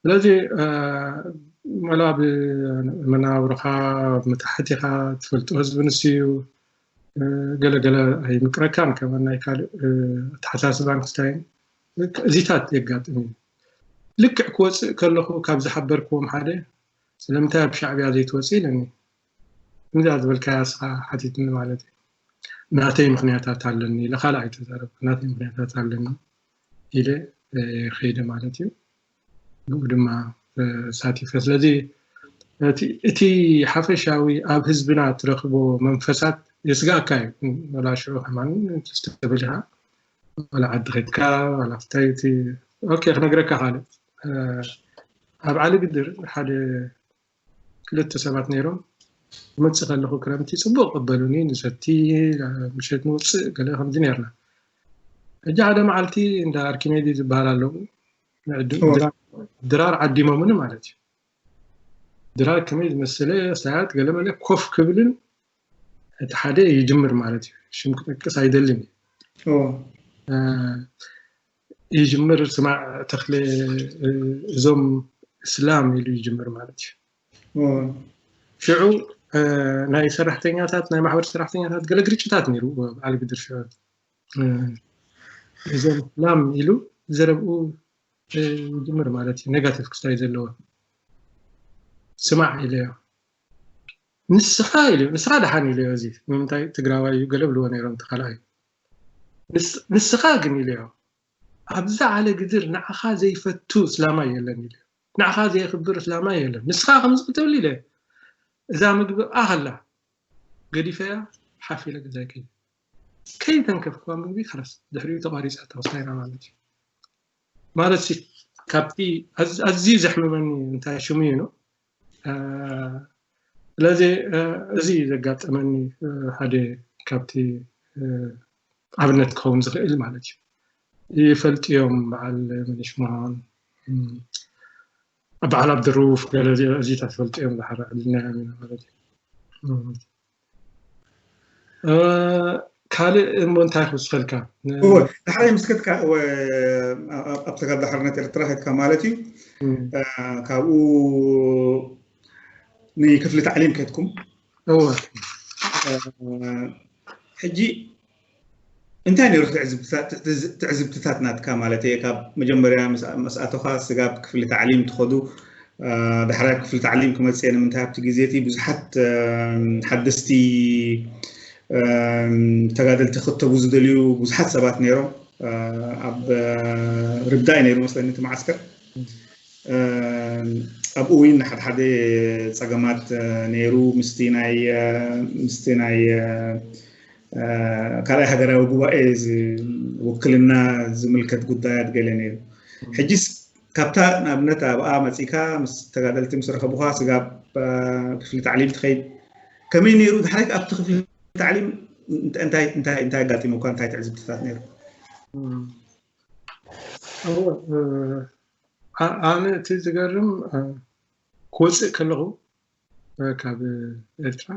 ስለዚ፣ እ፣ ወላ ብመናብሮኻ፣ መታሕቲኻ፣ ትፈልጦ ህዝቢ ንሱ እዩ፣ እ፣ ገለ ገለ ኣይምቅረካን፣ ከማን ናይ ካልእ፣ እ፣ ኣተሓሳስባን ክስታይን እዚታት የጋጥም እዩ። ልክዕ ክወፅእ ከለኹ ካብ ዝሓበርክዎም ሓደ፣ "ስለምንታይ ኣብ ሻዕብያ ዘይትወፅእ?" ኢለኒ። ከምዚኣ ዝበልካያ ንስኻ ሓቲትኒ ማለት እዩ። "ናተይ ምኽንያታት ኣለኒ" ኢለ፣ ካልእ ኣይተዛረብኩ። "ናተይ ምኽንያታት ኣለኒ" ኢለ፣ እ፣ ከይደ ማለት እዩ። ብኡ ድማ፣ እ፣ ሳቲፈ። ስለዚ እቲ፣ እቲ ሓፈሻዊ ኣብ ህዝብና ትረኽቦ መንፈሳት የስጋእካ እዩ። ወላ ሽዑ ከማን ተስተብህል ኢኻ። ወላ ዓዲ ኸድካ፣ ወላ ፍታይ እቲ፣ ኦኬ፣ ክነግረካ ካልእ። እ፣ ኣብ ዓሊ ግድር ሓደ ክልተ ሰባት ነይሮም። ክመጽእ ከለኹ ክረምቲ ጽቡቕ ቀበሉኒ፣ ንሰቲ፣ ምሸት ንወጽእ፣ ገለ ከምዚ ነይርና። ሕጂ ሓደ መዓልቲ እንዳ ኣርኪሜዲ ዝበሃል ኣለዉ፣ ንዕድም ኦ። ድራ-፣ ድራር ዓዲሞምኒ ማለት እዩ። ድራር ከመይ ዝመሰለ ሳያት ገለ መለ ኮፍ ክብልን እቲ ሓደ ይጅምር ማለት እዩ። ሽም ክጠቅስ ኣይደልን እዩ። ኦ። እ፣ ይጅምር፣ "ስማዕ ተኽለ፣ እ፣ እዞም እስላም" ኢሉ ይጅምር ማለት እዩ። ኦ። ሽዑ ናይ ሰራሕተኛታት ናይ ማሕበር ሰራሕተኛታት ገለ ግርጭታት ነይሩ። በዓል ግድር ሽዑ እዞም ላም ኢሉ ዘረብኡ ይጅምር ማለት እዩ። ኔጋቲቭ ክስታይ ዘለዎ ስማዕ ኢለዮ። ንስኻ ኢሉ ንስኻ ደሓን ኢለዮ። እዚ ንምንታይ ትግራዋይ እዩ ገለ ብልዎ ነይሮም ተኻልኣዩ። ንስኻ ግን ኢለዮ፣ ኣብዛ ዓለ ግድር ንዓኻ ዘይፈቱ እስላማይ የለን ኢለዮ። ንዓኻ ዘየኽብር እስላማይ የለን። ንስኻ ከምዚ ክትብል ኢለ እዛ ምግቢ ኣኸላ ገዲፈያ ሓፍ ኢለ ገዛይ ከይ ከይተንከፍክዋ ምግቢ ከላስ ድሕሪኡ ተቋሪፃ ተወሳይና ማለት እዩ። ማለት ሲ ካብቲ ኣዝዩ ዘሕምመኒ እንታይ ሽሙ እዩ ነው። ስለዚ እዚ ዘጋጠመኒ ሓደ ካብቲ ኣብነት ክኸውን ዝኽእል ማለት እዩ። ይፈልጥዮም በዓል መኒሽ መሃን በዓል ኣብድሩፍ ገለ እዚታት ፈልጥዮም ዝሓረ ዕድልናዮም ኢና ማለት እዩ። ካልእ እሞ እንታይ ክውስኸልካ? ዳሕራይ ምስከትካ ኣብ ተጋድሎ ሓርነት ኤርትራ ከድካ ማለት እዩ። ካብኡ ንክፍሊ ታዕሊም ከድኩም። ሕጂ እንታይ ነይሩ ትዕዝብትታት ናትካ ማለት እየ? ካብ መጀመርያ መስኣቶኻ ስጋብ ክፍሊ ታዕሊም ትኸዱ፣ ዳሕራይ ክፍሊ ታዕሊም ክመፅእ እየ። ንምንታይ ኣብቲ ግዜ እቲ ብዙሓት ሓደስቲ ተጋደልቲ ክተቡ ዝደልዩ ብዙሓት ሰባት ነይሮም። ኣብ ርብዳይ ነይሩ መስለኒ እቲ መዓስከር። ኣብኡ እውን ሓደ ሓደ ፀገማት ነይሩ። ምስቲ ናይ ምስቲ ናይ ካልኣይ ሃገራዊ ጉባኤ ውክልና ዝምልከት ጉዳያት ገለ ነይሩ። ሕጂስ ካብታ ንኣብነት ኣብኣ መፂካ ምስ ተጋደልቲ ምስ ረኸቡኻ ስጋብ ክፍሊ ታዕሊም ትኸይድ ከመይ ነይሩ? ድሓይ ኣብቲ ክፍሊ ታዕሊም እንታይ ኣጋጢሙካ? እንታይ ትዕዝብትታት ነይሩ? ኣነ እቲ ዝገርም ክወፅእ ከለኹ ካብ ኤርትራ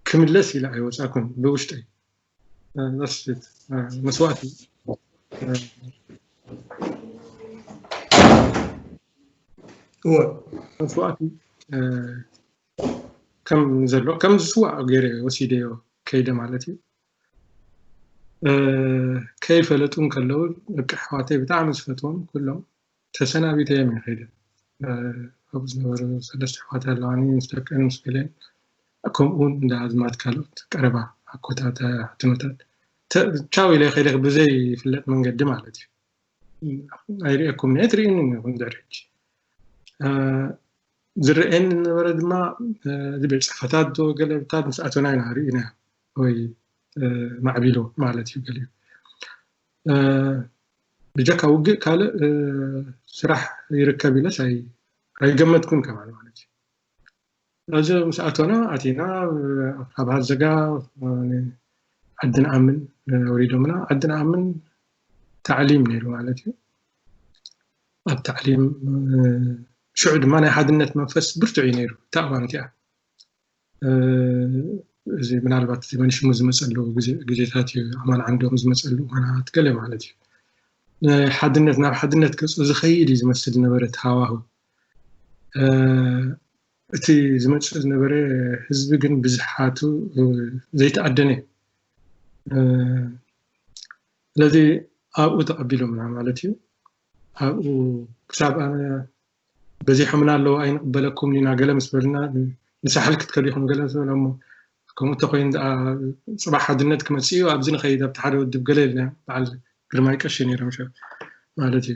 ክምለስ ኢለ ኣይወፃኩን። ብውሽጠይ መስዋእቲ እወ መስዋእቲ ከም ዘሎ ከም ዝስዋእ ገይረ ወሲደዮ ከይደ ማለት እዩ። ከይፈለጡ እንከለዉ ደቂ ኣሕዋተይ ብጣዕሚ ዝፈትዎም ኩሎም ተሰናቢተዮም እየ ከይደ። ኣብኡ ዝነበሩ ሰለስተ ኣሕዋት ኣለዋኒ ምስ ደቀን ምስ ገለን ከምኡውን እንዳ ኣዝማድ ካልኦት ቀረባ ኣኮታት ኣሕትኖታት ቻው ኢለ ከይደ ብዘይፍለጥ መንገዲ ማለት እዩ። ኣይርእየኩም እየ ትርእዩኒ ኢኹም ድሕሪ ሕጂ። ዝረአየኒ ዝነበረ ድማ እዚ ቤት ፅሕፈታት ዶ ገለታት ምስ ኣተና ኢና ርኢና ወይ ማዕቢሉ ማለት እዩ ገሊኡ ብጀካ ውግእ ካልእ ስራሕ ይርከብ ኢለስ ኣይገመትኩን ከማን ማለት እዩ። እዚ ምስ ኣቶና ኣቲና ካብ ሃዘጋ ዓዲ ንኣምን ኣውሪዶምና ዓዲ ንኣምን ታዕሊም ነይሩ ማለት እዩ። ኣብ ታዕሊም ሽዑ ድማ ናይ ሓድነት መንፈስ ብርቱዕ እዩ ነይሩ እታ እዋን እቲኣ። እዚ ምናልባት እዚ መንሽሙ ዝመፀሉ ግዜታት እዩ ኣማን ዓንዶም ዝመፀሉ እዋናት ገለ ማለት እዩ። ናይ ሓድነት ናብ ሓድነት ገፁ ዝኸይድ እዩ ዝመስል ዝነበረ ተሃዋሁ። እቲ ዝመፅእ ዝነበረ ህዝቢ ግን ብዝሓቱ ዘይተኣደነ ስለዚ ኣብኡ ተቐቢሎምና ማለት እዩ። ኣብኡ ክሳብ ኣነ በዚሖምና ኣለዉ ኣይንቕበለኩም ኢና ገለ ምስ በልና ንሳሕል ክትከዱ ኢኹም ገለ ዝበለ እሞ ከምኡ እንተኮይኑ ደኣ ፅባሕ ሓድነት ክመፅእ እዩ ኣብዚ ንኸይድ ኣብቲ ሓደ ውድብ ገለ ኢልና በዓል ግርማይ ቀሺ ነይሮም ሸ ማለት እዩ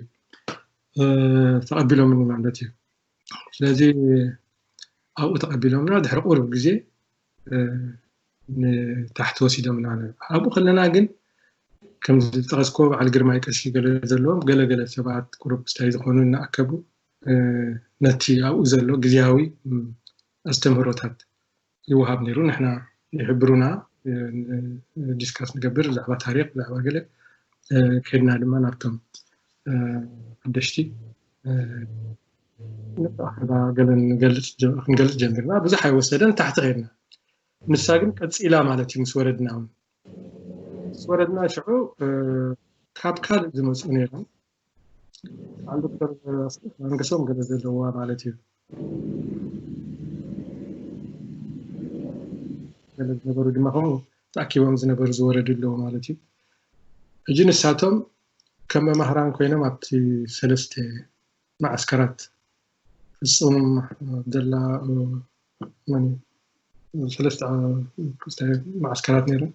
ተቐቢሎምኒ ማለት እዩ። ስለዚ ኣብኡ ተቐቢሎምና ድሕሪ ቁሩብ ግዜ ንታሕቲ ወሲዶምና። ኣብኡ ከለና ግን ከም ዝጠቐስክዎ በዓል ግርማይ ቀሺ ገለ ዘለዎም ገለገለ ሰባት ቁሩብ ክስታይ ዝኾኑ እናኣከቡ ነቲ ኣብኡ ዘሎ ግዜያዊ ኣስተምህሮታት ይወሃብ ነይሩ። ንሕና ይሕብሩና፣ ዲስካስ ንገብር ብዛዕባ ታሪክ ብዛዕባ ገለ ከድና ድማ ናብቶም ሓደሽቲ ንኣኸባ ገለ ክንገልፅ ጀሚርና። ብዙሕ ኣይወሰደን ታሕቲ ከድና። ንሳ ግን ቀፂላ ማለት እዩ ምስ ወረድና እውን ምስ ወረድና ሽዑ ካብ ካልእ ዝመፁ ነይሮም በዓል ዶክተር መንገሶም ገለ ዘለዋ ማለት እዩ። ዝነበሩ ድማ ከምኡ ተኣኪቦም ዝነበሩ ዝወረዱ ኣለዉ ማለት እዩ። ሕጂ ንሳቶም ከም መማህራን ኮይኖም ኣብቲ ሰለስተ ማዓስከራት ፍጹም፣ ደላ፣ መን፣ ሰለስተ ማዓስከራት ነይረን።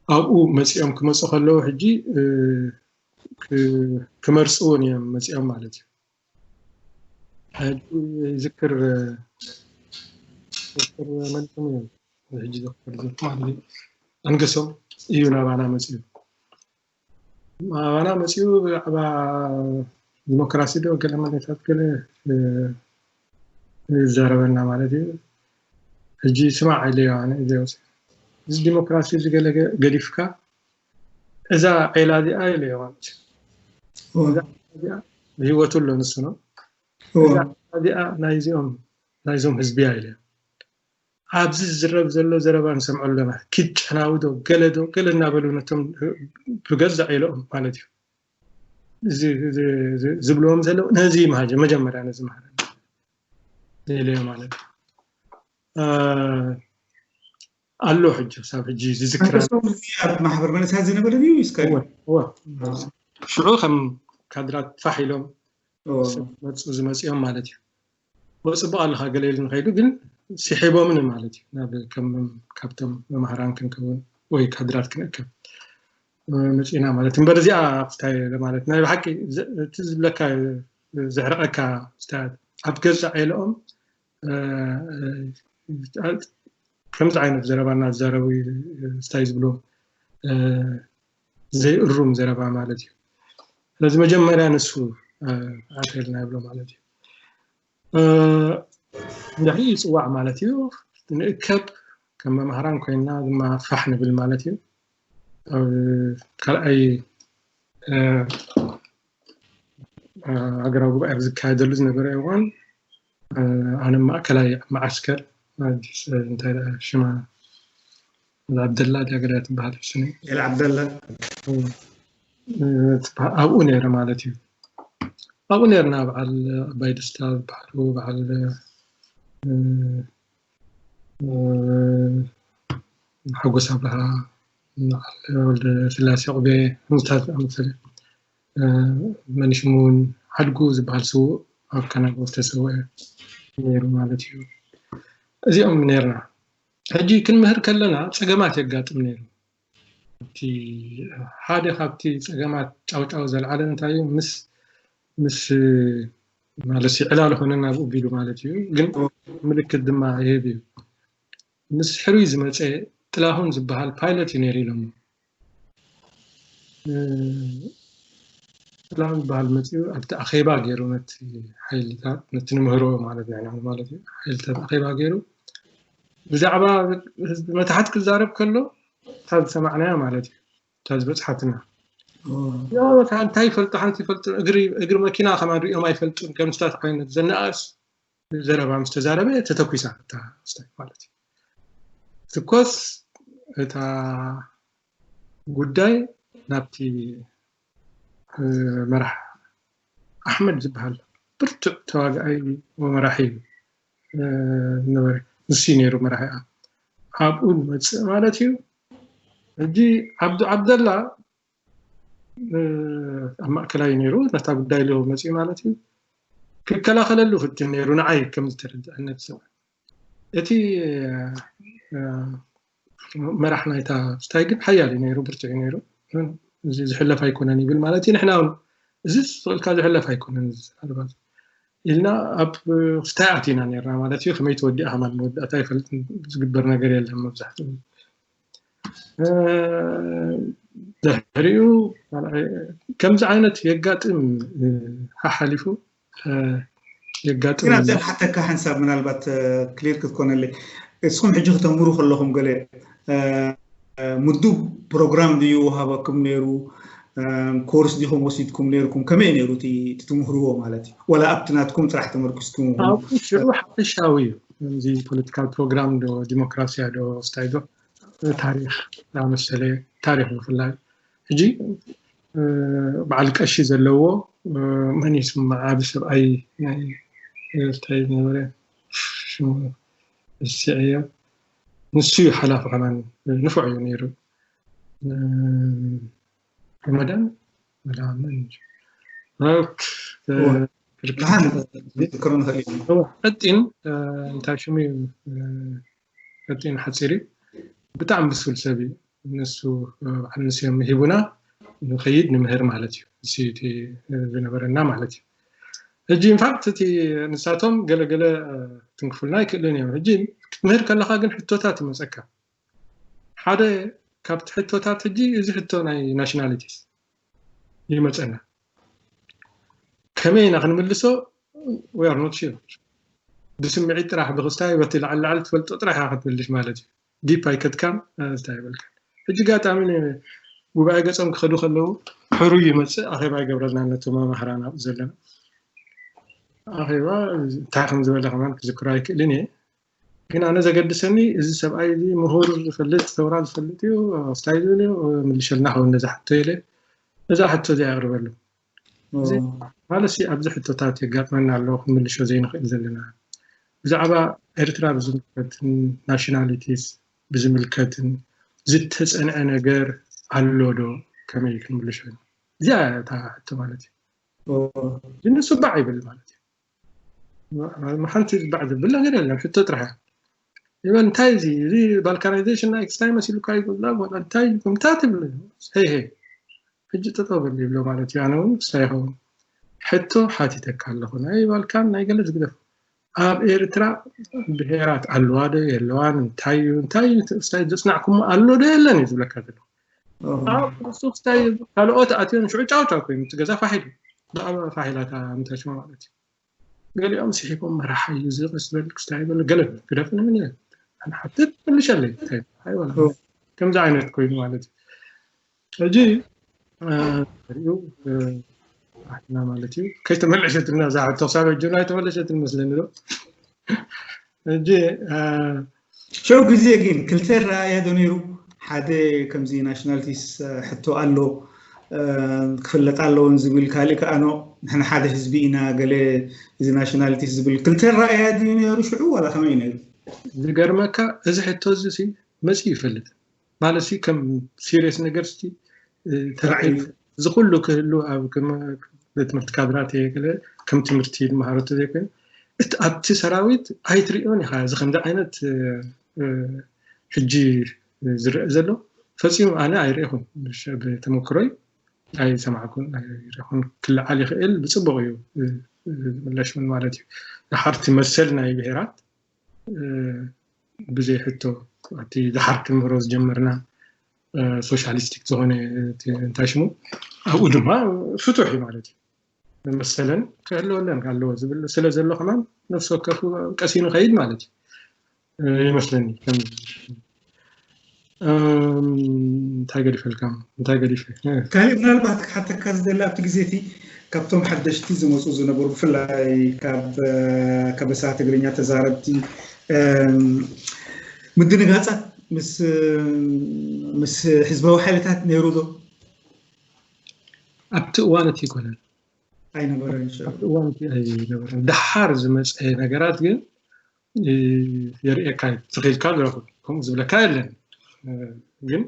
ኣብኡ መጺኦም ክመጹ ከለዉ ሕጂ ክመርጽውን እዮም መጺኦም ማለት እዩ። ሕጂ ይዝክር፣ ዶክተር መንኩም እዮም ሕጂ ዶክተር ማለት እዩ። ኣንገሶም እዩ ናባና መጺኡ። ናባና መጺኡ ብዛዕባ ዲሞክራሲ ዶ ገለ መለታት ገለ ይዛረበና ማለት እዩ። ሕጂ ስማዕ ኢለዮ ኣነ እዚ ዲሞክራሲ እዚ ገለ ገዲፍካ እዛ ዒላ እዚኣ ኢለዮ ማለት እዩ። እዛ ዒላ እዚኣ ብህይወቱ ኣሎ ንሱ ነው። እዛ ዒላ እዚኣ ናይዚኦም ናይዞም ህዝቢ እያ ኢለዮ። ኣብዚ ዝዝረብ ዘሎ ዘረባ ንሰምዖ ኣለና። ኪድ ጨናዊ ዶ ገለ ዶ ገለ እናበሉ ነቶም ብገዛእ ኢለኦም ማለት እዩ። እዚ ዝብልዎም ዘለዉ ነዚ መሃጀ መጀመርያ ነዚ መሃረ ኢለዮ ማለት እዩ። ኣሎ ሕጂ ክሳብ ሕጂ ዝዝክራ ኣብ ማሕበር መንእሰያት ዝነበረ ድዩ እስከ ሽዑ ከም ካድራት ፋሕ ኢሎም መፁ ዝመፅኦም ማለት እዩ። ወፅቡቅ ኣለካ ገለ ኢሉ ንኸይዱ ግን ሲሒቦምን ማለት እዩ። ናብ ከም ካብቶም መማህራን ክንከውን ወይ ካድራት ክንእከብ መፂና ማለት እምበር እዚኣ ክስታይ ማለት ናይ ብሓቂ እቲ ዝብለካ ዘሕረቀካ ስታያት ኣብ ገዛ ዒልኦም ከምዚ ዓይነት ዘረባ እናተዛረቡ ስታይ ዝብሎ ዘይእሩም ዘረባ ማለት እዩ። ስለዚ መጀመርያ ንሱ ኣተልና ይብሎ ማለት እዩ። እንድሕሪ ይፅዋዕ ማለት እዩ። ንእከብ ከም መምሃራን ኮይንና ድማ ፋሕ ንብል ማለት እዩ። ኣብ ካልኣይ ሃገራዊ ጉባኤ ኣብ ዝካየደሉ ዝነበረ እዋን ኣነ ማእከላይ መዓስከር እንታይ ሽማ ዓብደላ ድያ ገዳ ትበሃል ሕስኒ ኤል ዓብደላ ኣብኡ ነይረ ማለት እዩ። ኣብኡ ነርና በዓል ኣባይ ደስታ ዝበሃሉ በዓል ሓጎስ ኣብርሃ በዓል ወልደ ስላሴ ቁቤ ምስታት ዝኣመሰለ መኒሽም እውን ሓድጉ ዝበሃል ስውእ ኣብ ካናዳ ዝተሰወአ ነይሩ ማለት እዩ። እዚኦም ነርና። ሕጂ ክንምህር ከለና ፀገማት የጋጥም ነይሩ። እቲ ሓደ ካብቲ ፀገማት ጫውጫው ዘልዓለ እንታይ እዩ? ምስ ምስ ማለት ዕላል ኾነና ኣብኡ ቢሉ ማለት እዩ። ግን ምልክት ድማ ይህብ እዩ። ምስ ሕሩይ ዝመፀ ጥላሁን ዝበሃል ፓይለት እዩ ነይሩ ኢሎም። ጥላሁን ዝበሃል መፂኡ ኣብቲ ኣኼባ ገይሩ ነቲ ሓይልታት ነቲ ንምህሮ ማለት ንሕና ማለት እዩ ሓይልታት ኣኼባ ገይሩ ብዛዕባ ህዝቢ መታሕት ክዛረብ ከሎ እታ ዝሰማዕናያ ማለት እዩ እታ ዝበፅሓትና ያወታ እንታይ ይፈልጡ ሓንቲ ይፈልጡ እግሪ መኪና ከማን ሪኦም ኣይፈልጡን ከምስታት ዓይነት ዘነኣስ ዘረባ ምስ ተዛረበ ተተኩሳ እታ ስታይ ማለት እዩ። ትኮስ እታ ጉዳይ ናብቲ መራሕ ኣሕመድ ዝበሃል ብርቱዕ ተዋጋኣይ መራሒ እዩ ነበረ። ንሱ ነይሩ መራሒኣ ኣብኡ ንመፅእ ማለት እዩ። ሕጂ ዓብዱ ዓብደላ ኣብ ማእከላይ ነይሩ ነታ ጉዳይ ሎ መፅኡ ማለት እዩ። ክከላኸለሉ ፍትን ነይሩ ንዓይ ከም ዝተረድአነት ሰብ እቲ መራሕ ናይታ ስታይ ግን ሓያል እዩ ነይሩ ብርትዕ እዩ ነይሩ። እዚ ዝሕለፍ ኣይኮነን ይብል ማለት እዩ። ንሕና እውን እዚ ስቕልካ ዝሕለፍ ኣይኮነን ዝዛረባ ኢልና ኣብ ስታይ ኣቲና ነርና ማለት እዩ። ከመይ ተወዲኣ ከማን መወዳእታ ይፈልጥ ዝግበር ነገር የለን መብዛሕትኡ ድሕሪኡ ከምዚ ዓይነት የጋጥም ሓሓሊፉ የጋጥም ግን ኣብዚኣ ሓተካ ሓንሳብ ምናልባት ክሊር ክትኮነለይ እስኹም ሕጂ ክተምህሩ ከለኹም ገለ ምዱብ ፕሮግራም ድዩ ወሃበኩም ነይሩ ኮርስ ዲኹም ወሲድኩም ነይርኩም ከመይ ነይሩ እቲ ትምህርዎ ማለት እዩ ወላ ኣብቲ ናትኩም ጥራሕ ተመርኩስኩም ሽሩ ሓፈሻዊ እዩ እዚ ፖለቲካል ፕሮግራም ዶ ዲሞክራሲያ ዶ ስታይ ዶ ታሪኽ ዝኣመሰለ ታሪኽ ብፍላይ ሕጂ በዓል ቀሺ ዘለዎ መን ይስማዕ ዓቢ ሰብኣይ ናይ እንታይ ነበረ ሽሙ እስዕዮ ንሱ እዩ ሓላፊ ከማን ንፉዕ እዩ ነይሩ። ረመዳን መዳመን ቀጢን እንታይ ሽሙ እዩ? ቀጢን ሓፂር እዩ። ብጣዕሚ ብሱል ሰብ እዩ። ንሱ ባዕሉ ንስዮም ሂቡና ንኸይድ ንምህር ማለት እዩ። እዚ ዝነበረና ማለት እዩ። ሕጂ ኢንፋክት እቲ ንሳቶም ገለገለ ትንክፉልና ይክእልን እዮም። ሕጂ ክትምህር ከለካ ግን ሕቶታት ይመፀካ። ሓደ ካብቲ ሕቶታት ሕጂ እዚ ሕቶ ናይ ናሽናሊቲስ ይመፀና። ከመይ ኢና ክንምልሶ? We are not sure። ብስምዒት ጥራሕ ብክስታይ በቲ ላዕሊ ላዕሊ ትፈልጦ ጥራሕ ኢካ ክትምልሽ ማለት እዩ። ዲፕ ኣይከድካን እንታይ ይበልካ። ሕጂ ጋጣሚ ጉባኤ ገጾም ክኸዱ ከለዉ ሕሩይ ይመፅእ ኣኼባ ይገብረልና ነቶም መማህራን ኣብኡ ዘለና ኣኼባ እንታይ ከም ዝበለ ከማን ክዝክሮ ኣይክእልን እየ። ግን ኣነ ዘገድሰኒ እዚ ሰብኣይ እዚ ምሁር ዝፈልጥ ሰውራ ዝፈልጥ እዩ ስታይ ዝብል እዩ ምልሸልና ከውን ነዛ ሕቶ ኢለ ነዛ ሕቶ እዚኣ ኣቕርበሉ። ማለት ሲ ኣብዚ ሕቶታት የጋጥመና ኣሎ ክንምልሾ ዘይንኽእል ዘለና ብዛዕባ ኤርትራ ብዝምልከትን ናሽናሊቲስ ብዝምልከትን ዝተፀንዐ ነገር ኣሎ ዶ? ከመይ ክንምልሾ? እዚኣ እታ ሕቶ ማለት እዩ። ንሱ ባዕ ይብል ማለት እዩ። ሓንቲ ባዕ ዝብል ነገር የለን። ሕቶ ጥራሕ እያ። ይበል እንታይ እዚ እዚ ባልካናይዜሽን ናይ ክስታይ መሲሉካ ይብላ እንታይ እንታይ ትብል ሄይ ሄይ ሕጂ ጠጠው በል ይብሎ ማለት እዩ። ኣነ እውን ክስታይ ይኸውን ሕቶ ሓቲተካ ኣለኹ ናይ ባልካን ናይ ገለ ዝግደፍ ኣብ ኤርትራ ብሄራት ኣለዋ ዶ የለዋን እንታይ እዩ እንታይ እዩ ክስታይ ዘጽናዕኩሞ ኣሎ ዶ የለን እዩ ዝብለካ ዘሎ። ንሱ ክስታይ ካልኦት ኣትዮም ሽዑ ጫው ጫው ኮይኑ እቲ ገዛ ፋሕ ኢሉ ብዛዕባ ፋሕ ኢላታ ምታሽማ ማለት እዩ። ገሊኦም ስሒቦም መራሓ እዩ እዚ ቀስ በል ክስታይ በል ገለ ግደፍ ንምን እየ ሓትት መልሸለይ ኣይወላ ከምዚ ዓይነት ኮይኑ ማለት እዩ። ሕጂ ሪኡ ኣሕና ማለት እዩ ከይተመለሸትና እዛ ሕቶ ክሳብ ሕጂ ኣይተመለሸትን መስለኒ ዶ? ሕጂ ሽዑ ግዜ ግን ክልተ ረኣያ ዶ ነይሩ? ሓደ ከምዚ ናሽናሊቲስ ሕቶ ኣሎ ክፍለጥ ኣለዎን ዝብል ካልእ ከኣ ኖ ንሕና ሓደ ህዝቢ ኢና ገለ እዚ ናሽናሊቲስ ዝብል ክልተ ረኣያ ድዩ ነይሩ ሽዑ ዋላ ከመይ ነይሩ? ዝገርመካ እዚ ሕቶ እዚ መፂኡ ይፈልጥ ማለት ሲ ከም ሲሪየስ ነገር ሲ ተራዒ እዚ ኩሉ ክህሉ ኣብ ቤት ትምህርቲ ካድራት እየ ገለ ከም ትምህርቲ ዝመሃረቱ ዘይኮይኑ እቲ ኣብቲ ሰራዊት ኣይትሪኦን ኢኻ እዚ ከምዚ ዓይነት ሕጂ ዝረአ ዘሎ ፈፂሙ ኣነ ኣይረእኹን ብተመክሮይ ኣይሰማዕኩን ኣይረእኹን ክለዓል ይኽእል ብፅቡቅ እዩ ዝምለሽ እውን ማለት እዩ ድሓርቲ መሰል ናይ ብሄራት ብዘይ ሕቶ እቲ ድሓር ክንምህሮ ዝጀመርና ሶሻሊስቲክ ዝኾነ እንታይ ሽሙ ኣብኡ ድማ ፍቱሕ እዩ ማለት እዩ መሰለን ክህልወለን ኣለዎ ዝብል ስለ ዘሎ ከማን ነፍሲ ወከፉ ቀሲኑ ከይድ ማለት እዩ ይመስለኒ እንታይ ገዲፈልካ እንታይ ገዲፈ ካልእ ምናልባት ክሓተካ ዝደሊ ኣብቲ ግዜ እቲ ካብቶም ሓደሽቲ ዝመፁ ዝነበሩ ብፍላይ ካብ ከበሳ ትግርኛ ተዛረብቲ ምድንጋፃት ምስ ምስ ህዝባዊ ሓይልታት ነይሩ ዶ ኣብቲ እዋን እቲ ይኮነን ኣይነበረን ደሓር ዝመፀ ነገራት ግን የርእየካ ትኽኢልካ ዝረኽብ ከምኡ ዝብለካ የለን ግን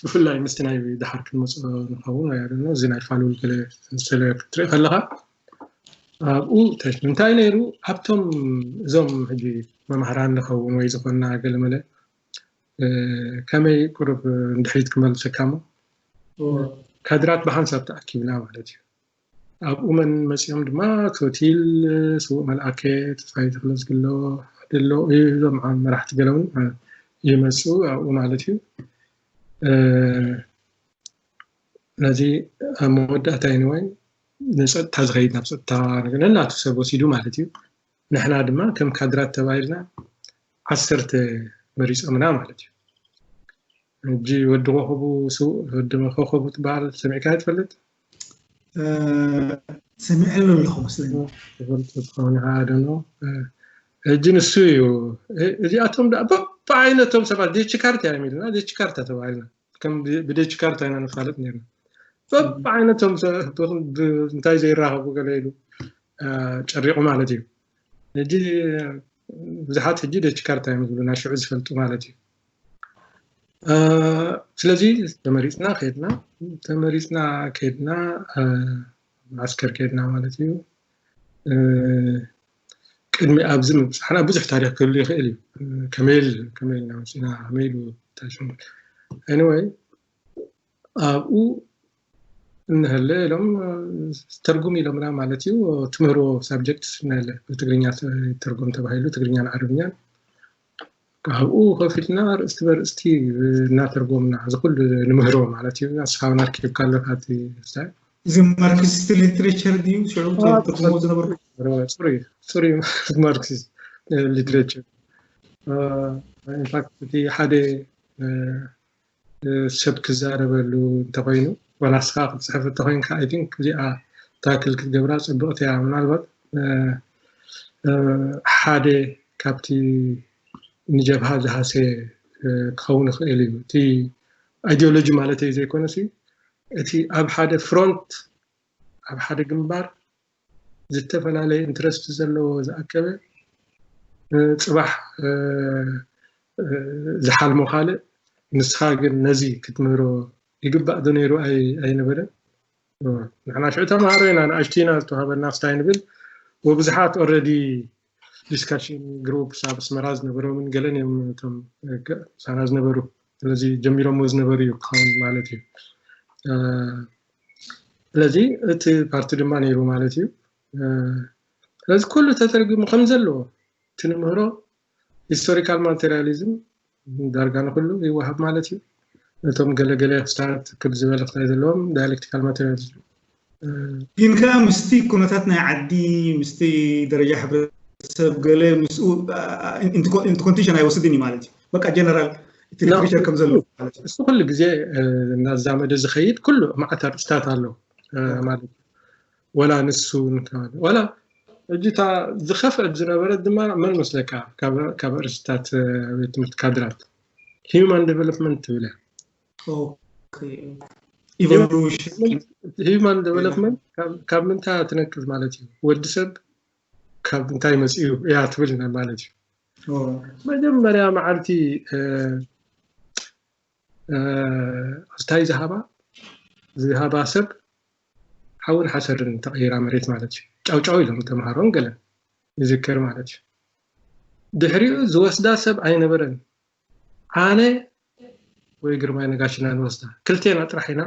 ብፍላይ ምስቲ ናይ ድሓር ክንመፅኦ ንኸውን እዚ ናይ ፋሉል ገለ ዝመሰለ ክትርኢ ከለካ ኣብኡ እንታይ ነይሩ ኣብቶም እዞም ሕጂ መማህራን ንኸውን ወይ ዝኾንና ገለመለ ከመይ ቁሩብ ንድሕሪት ክመልሰካ እሞ ካድራት ብሓንሳብ ተኣኪብና ማለት እዩ ኣብኡ መን መፂኦም ድማ ቶቲል ስዉእ መልኣከ ተስፋይ ተክለዝግሎ ደሎ እዞም መራሕቲ ገለውን ይመፁ ኣብኡ ማለት እዩ ነዚ ኣብ መወዳእታ ይንወይ ንፀጥታ ዝኸይድ ናብ ፀጥታ ነገር ነናቱ ሰብ ወሲዱ ማለት እዩ ንሕና ድማ ከም ካድራት ተባሂልና ዓሰርተ መሪፆምና ማለት እዩ ሕጂ ወዲ ኮኸቡ ስውእ ወዲ ኮኸቡ ትበሃል ሰሚዕካ ትፈልጥ ሰሚዐሉ ኣለኹ መስለኒ ትፈልጥ ትኸውን ኢኻ ደኖ ሕጂ ንሱ እዩ እዚኣቶም በብዓይነቶም ሰባት ዴች ካርታ እዮም ኢልና ዴች ካርታ ተባሂልና ከም ብዴች ካርታ ኢና ንፋለጥ ነርና በብዓይነቶም እንታይ ዘይራኸቡ ገለ ኢሉ ጨሪቑ ማለት እዩ ሕጂ ብዙሓት ሕጂ ደች ካርታ እዮም ዝብሉ፣ ናይ ሽዑ ዝፈልጡ ማለት እዩ። ስለዚ ተመሪፅና ከድና፣ ተመሪፅና ከድና፣ ማዓስከር ከድና ማለት እዩ። ቅድሚ ኣብዚ ምብፃሕና ብዙሕ ታሪክ ክህሉ ይኽእል እዩ። ከመይ ኢልና መፂና፣ ከመይ ኢሉ ታሽሙ። Anyway፣ ኣብኡ እንሀለ ኢሎም ተርጉም ኢሎምና ማለት እዩ። ትምህርዎ ሳብጀክት እናለ ብትግርኛ ተርጉም ተባሂሉ፣ ትግርኛን ዓረብኛን። ካብኡ ከፊልና ርእስቲ በርእስቲ እናተርጎምና እዚ ኩሉ ንምህሮ ማለት እዩ። ኣስኻብና ርኪብካ ኣለካ እቲ ስታይ። እዚ ማርክሲስት ሊትሬቸር ድዩ? ሽዑ ትርጉሞ ዝነበርኩ ጽሩይ ጽሩይ ማርክሲስት ሊትሬቸር። ኢንፋክት እቲ ሓደ ሰብ ክዛረበሉ እንተኮይኑ፣ ዋላ ንስኻ ክትፅሕፍ እንተኮይንካ፣ I think እዚኣ ታክል ክትገብራ ፅብቕቲ እያ። ምናልባት ሓደ ካብቲ ንጀብሃ ዝሃሰየ ክኸውን ይኽእል እዩ። እቲ ኣይዲዮሎጂ ማለት እዩ ዘይኮነሲ፣ እቲ ኣብ ሓደ ፍሮንት፣ ኣብ ሓደ ግንባር ዝተፈላለየ ኢንትረስት ዘለዎ ዝኣከበ፣ ጽባሕ ዝሓልሞ ካልእ፣ ንስኻ ግን ነዚ ክትምህሮ ይግባእ ዶ ነይሩ? ኣይነበረን። ንሕና ሽዑ ተምሃሮ ኢና፣ ንኣሽቱ ኢና ዝተዋሃበና ክስታይ ንብል። ወብዙሓት ኦልሬዲ ዲስካሽን ግሩፕስ ኣብ ኣስመራ ዝነበሮምን ገለን እዮም እቶም ምሳና ዝነበሩ። ስለዚ ጀሚሮሞ ዝነበሩ እዩ ክኸውን ማለት እዩ። ስለዚ እቲ ፓርቲ ድማ ነይሩ ማለት እዩ። ስለዚ ኩሉ ተተርጉሙ ከም ዘለዎ እቲ ንምህሮ ሂስቶሪካል ማቴሪያሊዝም ዳርጋ ንኩሉ ይወሃብ ማለት እዩ። ነቶም ገለገለ ክስታት ክብ ዝበለ ክስታይ ዘለዎም ዳያሌክቲካል ማቴሪያሊዝም። ግን ከኣ ምስቲ ኩነታት ናይ ዓዲ፣ ምስቲ ደረጃ ሕብረተሰብ ገለ ምስኡ ኢንቱ ኮንቲሽን ኣይወስድን እዩ ማለት እዩ። በቃ ጀነራል እቲ ሊትሬቸር ከም ዘሎ ማለት እዩ። እሱ ኩሉ ግዜ እናዛመደ ዝኸይድ ኩሉ መዓት ኣርእስታት ኣሎ ማለት እዩ። ወላ ንሱ ወላ ሕጂ እታ ዝኸፍአት ዝነበረት ድማ መን መስለካ? ካብ ኣርእስታት ቤት ትምህርቲ ካድራት ሂውማን ዴቨሎፕመንት ትብል እያ። ኢቮሉሽን ሂውማን ዴቨሎፕመንት ካብ ምንታይ ትነቅል ማለት እዩ? ወዲ ሰብ ካብ እንታይ መፅኡ እያ ትብል ማለት እዩ። መጀመርያ መዓልቲ እንታይ ዝሃባ ዝሃባ ሰብ ሓውን ሓሰርን ተቐይራ መሬት ማለት እዩ። ጫውጫው ኢሎም ተምሃሮን ገለን ይዝከር ማለት እዩ። ድሕሪኡ ዝወስዳ ሰብ ኣይነበረን። ኣነ ወይ ግርማይ ነጋሽና ንወስዳ፣ ክልቴና ጥራሕ ኢና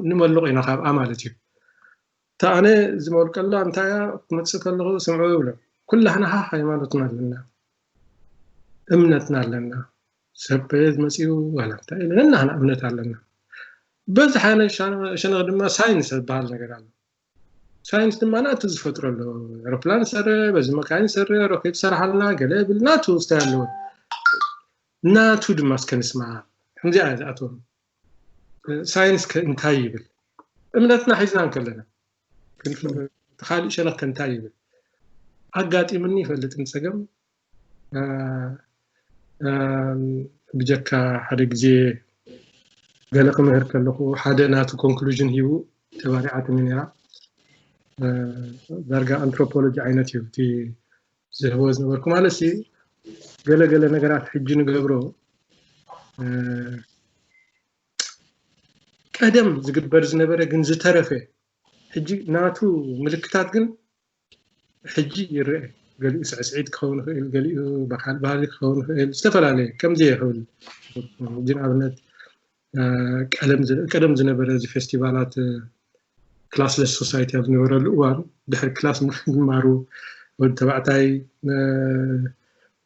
ንመልቕ ኢና ካብኣ ማለት እዩ። እታ ኣነ ዝመልቀላ እንታይ እያ? ክመፅእ ከለኹ ስምዑ ይብሎ፣ ኩላህና ሃ ሃይማኖትና ኣለና፣ እምነትና ኣለና። ሰብ ዝመፅኡ ዋላ እንታይ ኢለ ነናህና እምነት ኣለና። በዚ ሓነ ሸነኽ ድማ ሳይንስ ዝበሃል ነገር ኣሎ። ሳይንስ ድማ ናቱ ዝፈጥሮ ኣሎ። ኤሮፕላን ሰረ፣ በዚ መካይን ሰረ፣ ሮኬት ሰርሓልና፣ ገለ ብል ናቱ ስታይ ኣለዎ። ናቱ ድማ እስከ ንስማ። ከምዚኣ እያ ዝኣትዎም። ሳይንስ ከ እንታይ ይብል? እምነትና ሒዝና እንከለና ካልእ ሸነኽ ከ እንታይ ይብል? ኣጋጢምኒ ይፈልጥን ጸገም ብጀካ ሓደ ግዜ ገለ ክምህር ከለኹ ሓደ ናቱ ኮንክሉዥን ሂቡ ተባሪዓትኒ ነይራ። ዳርጋ ኣንትሮፖሎጂ ዓይነት እዩ እቲ ዝህቦ ዝነበርኩ ማለት ሲ ገለ ገለ ነገራት ሕጂ ንገብሮ ቀደም ዝግበር ዝነበረ ግን ዝተረፈ ሕጂ ናቱ ምልክታት ግን ሕጂ ይረአ። ገሊኡ ስዕስዒት ክኸውን ይኽእል፣ ገሊኡ በዓል ባህሊ ክኸውን ይኽእል፣ ዝተፈላለየ ከምዚ ይኽእል። ሕጂ ንኣብነት ቀደም ዝነበረ እዚ ፌስቲቫላት ክላስለስ ሶሳይቲ ኣብ ዝነበረሉ እዋን ድሕሪ ክላስ ምማሩ ወዲ ተባዕታይ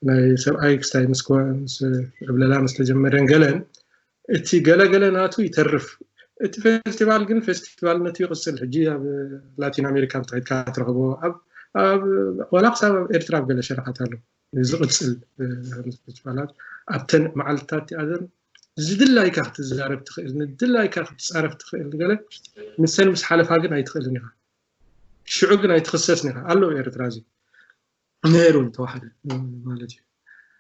ናይ ሰብኣይ ክስታይ ምስ ዕብለላ ምስ ተጀመረን ገለን እቲ ገለገለ ናቱ ይተርፍ። እቲ ፌስቲቫል ግን ፌስቲቫልነቱ ይቕፅል። ሕጂ ኣብ ላቲን ኣሜሪካ እንተኸድካ ትረኽቦ፣ ዋላ ክሳብ ኣብ ኤርትራ ኣብ ገለ ሸነኻት ኣሎ ዝቕፅል ፌስቲቫላት። ኣብተን መዓልትታት እቲኣዘን ዝድላይካ ክትዛረብ ትኽእል፣ ንድላይካ ክትፃረፍ ትኽእል። ገለ ንሰን ምስ ሓለፋ ግን ኣይትኽእልን ኢኻ። ሽዑ ግን ኣይትኽሰስን ኢኻ። ኣሎ ኤርትራ እዚ ነይሩ እንተወሓደ ማለት እዩ።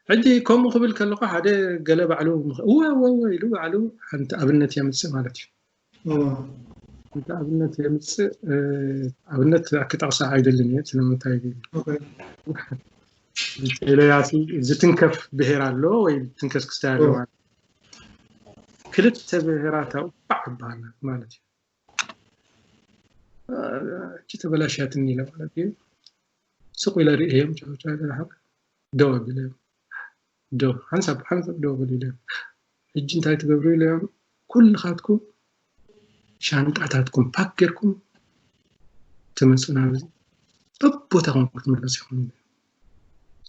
ሕጂ ከምኡ ክብል ከለኹ ሓደ ገለ ባዕሉ እወ እወ እወ ኢሉ ባዕሉ ሓንቲ ኣብነት የምፅእ ማለት እዩ። ሓንቲ ኣብነት የምፅእ። ኣብነት ክጠቕሳ ኣይደልን እየ። ስለምንታይ ቴለያሲ ዝትንከፍ ብሄር ኣሎ ወይ ዝትንከስ ክስታይ ኣሎ ማለት ክልተ ብሄራት ኣውጣዕ ይበሃል ማለት እዩ። እቺ ተበላሽያትኒ ኢለ ማለት እዩ። ስቕ ኢለ ርእየዮም ጨውጫ ደው ኣቢለ ዶ ሓንሳብ ሓንሳብ ደው ኣቢለ ኢለ ሕጂ እንታይ ትገብሩ ኢለዮም። ኩልኻትኩም ሻንጣታትኩም ፓክ ጌርኩም ትመፁ ናብዚ በቦታኹም ክትምለሱ ኢኹም።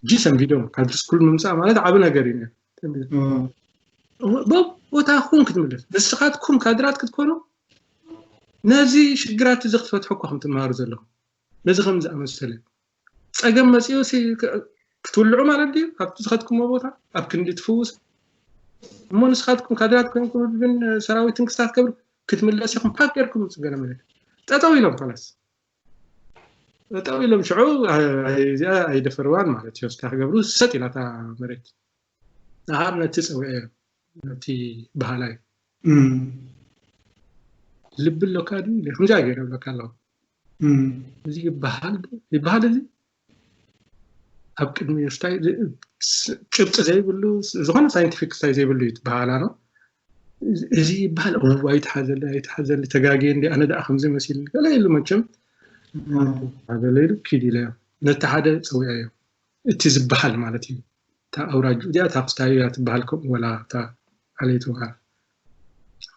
ጂሰን ቪድዮ ካድሪ ስኩል ምምፃእ ማለት ዓብ ነገር እዩ። በቦታኹም ክትምለሱ ንስኻትኩም ካድራት ክትኮኑ ነዚ ሽግራት እዚ ክትፈትሑ እኳ ከም ትመሃሩ ዘለኹም ነዚ ከም ዝኣመሰለ ፀገም መፅኡ ክትውልዑ ማለት ድዩ? ካብቲ ዝኸድኩሞ ቦታ ኣብ ክንዲ ትፍውስ እሞ ንስኻትኩም ካድራት ኮይንኩም ግን ሰራዊት ትንክስታት ከብር ክትምለስ ኢኹም ፓክ ጌርኩም ፅገነ መሬት ጠጠው ኢሎም ላስ ጠጠው ኢሎም ሽዑ እዚኣ ኣይደፈርዋን ማለት እዩ። ስታ ክገብሩ ሰጥ ኢላታ መሬት ኣሃር ነቲ ፀውዐ ነቲ ባህላይ ልቢ ኣለካ ድዩ ከምዚኣ ገይረ ብለካ ኣለኹ። እዚ ይበሃል ይበሃል እዚ ኣብ ቅድሚ ስታይ ጭብጢ ዘይብሉ ዝኾነ ሳይንቲፊክ ስታይ ዘይብሉ እዩ ትበሃላ ነው። እዚ ይበሃል ኣይትሓዘለ ኣይትሓዘለ ተጋግየ እንዲ ኣነ ደኣ ከምዚ መሲል ገለ ኢሉ መቸም ሓዘለ ኢሉ ኪድ ኢለ ነቲ ሓደ ፀዊዐ እዮ እቲ ዝበሃል ማለት እዩ። እታ ኣውራጅ እዚኣ እታ ክስታዩ እያ ትበሃል ከምኡ ወላ እታ ዓለይቲ ውሃ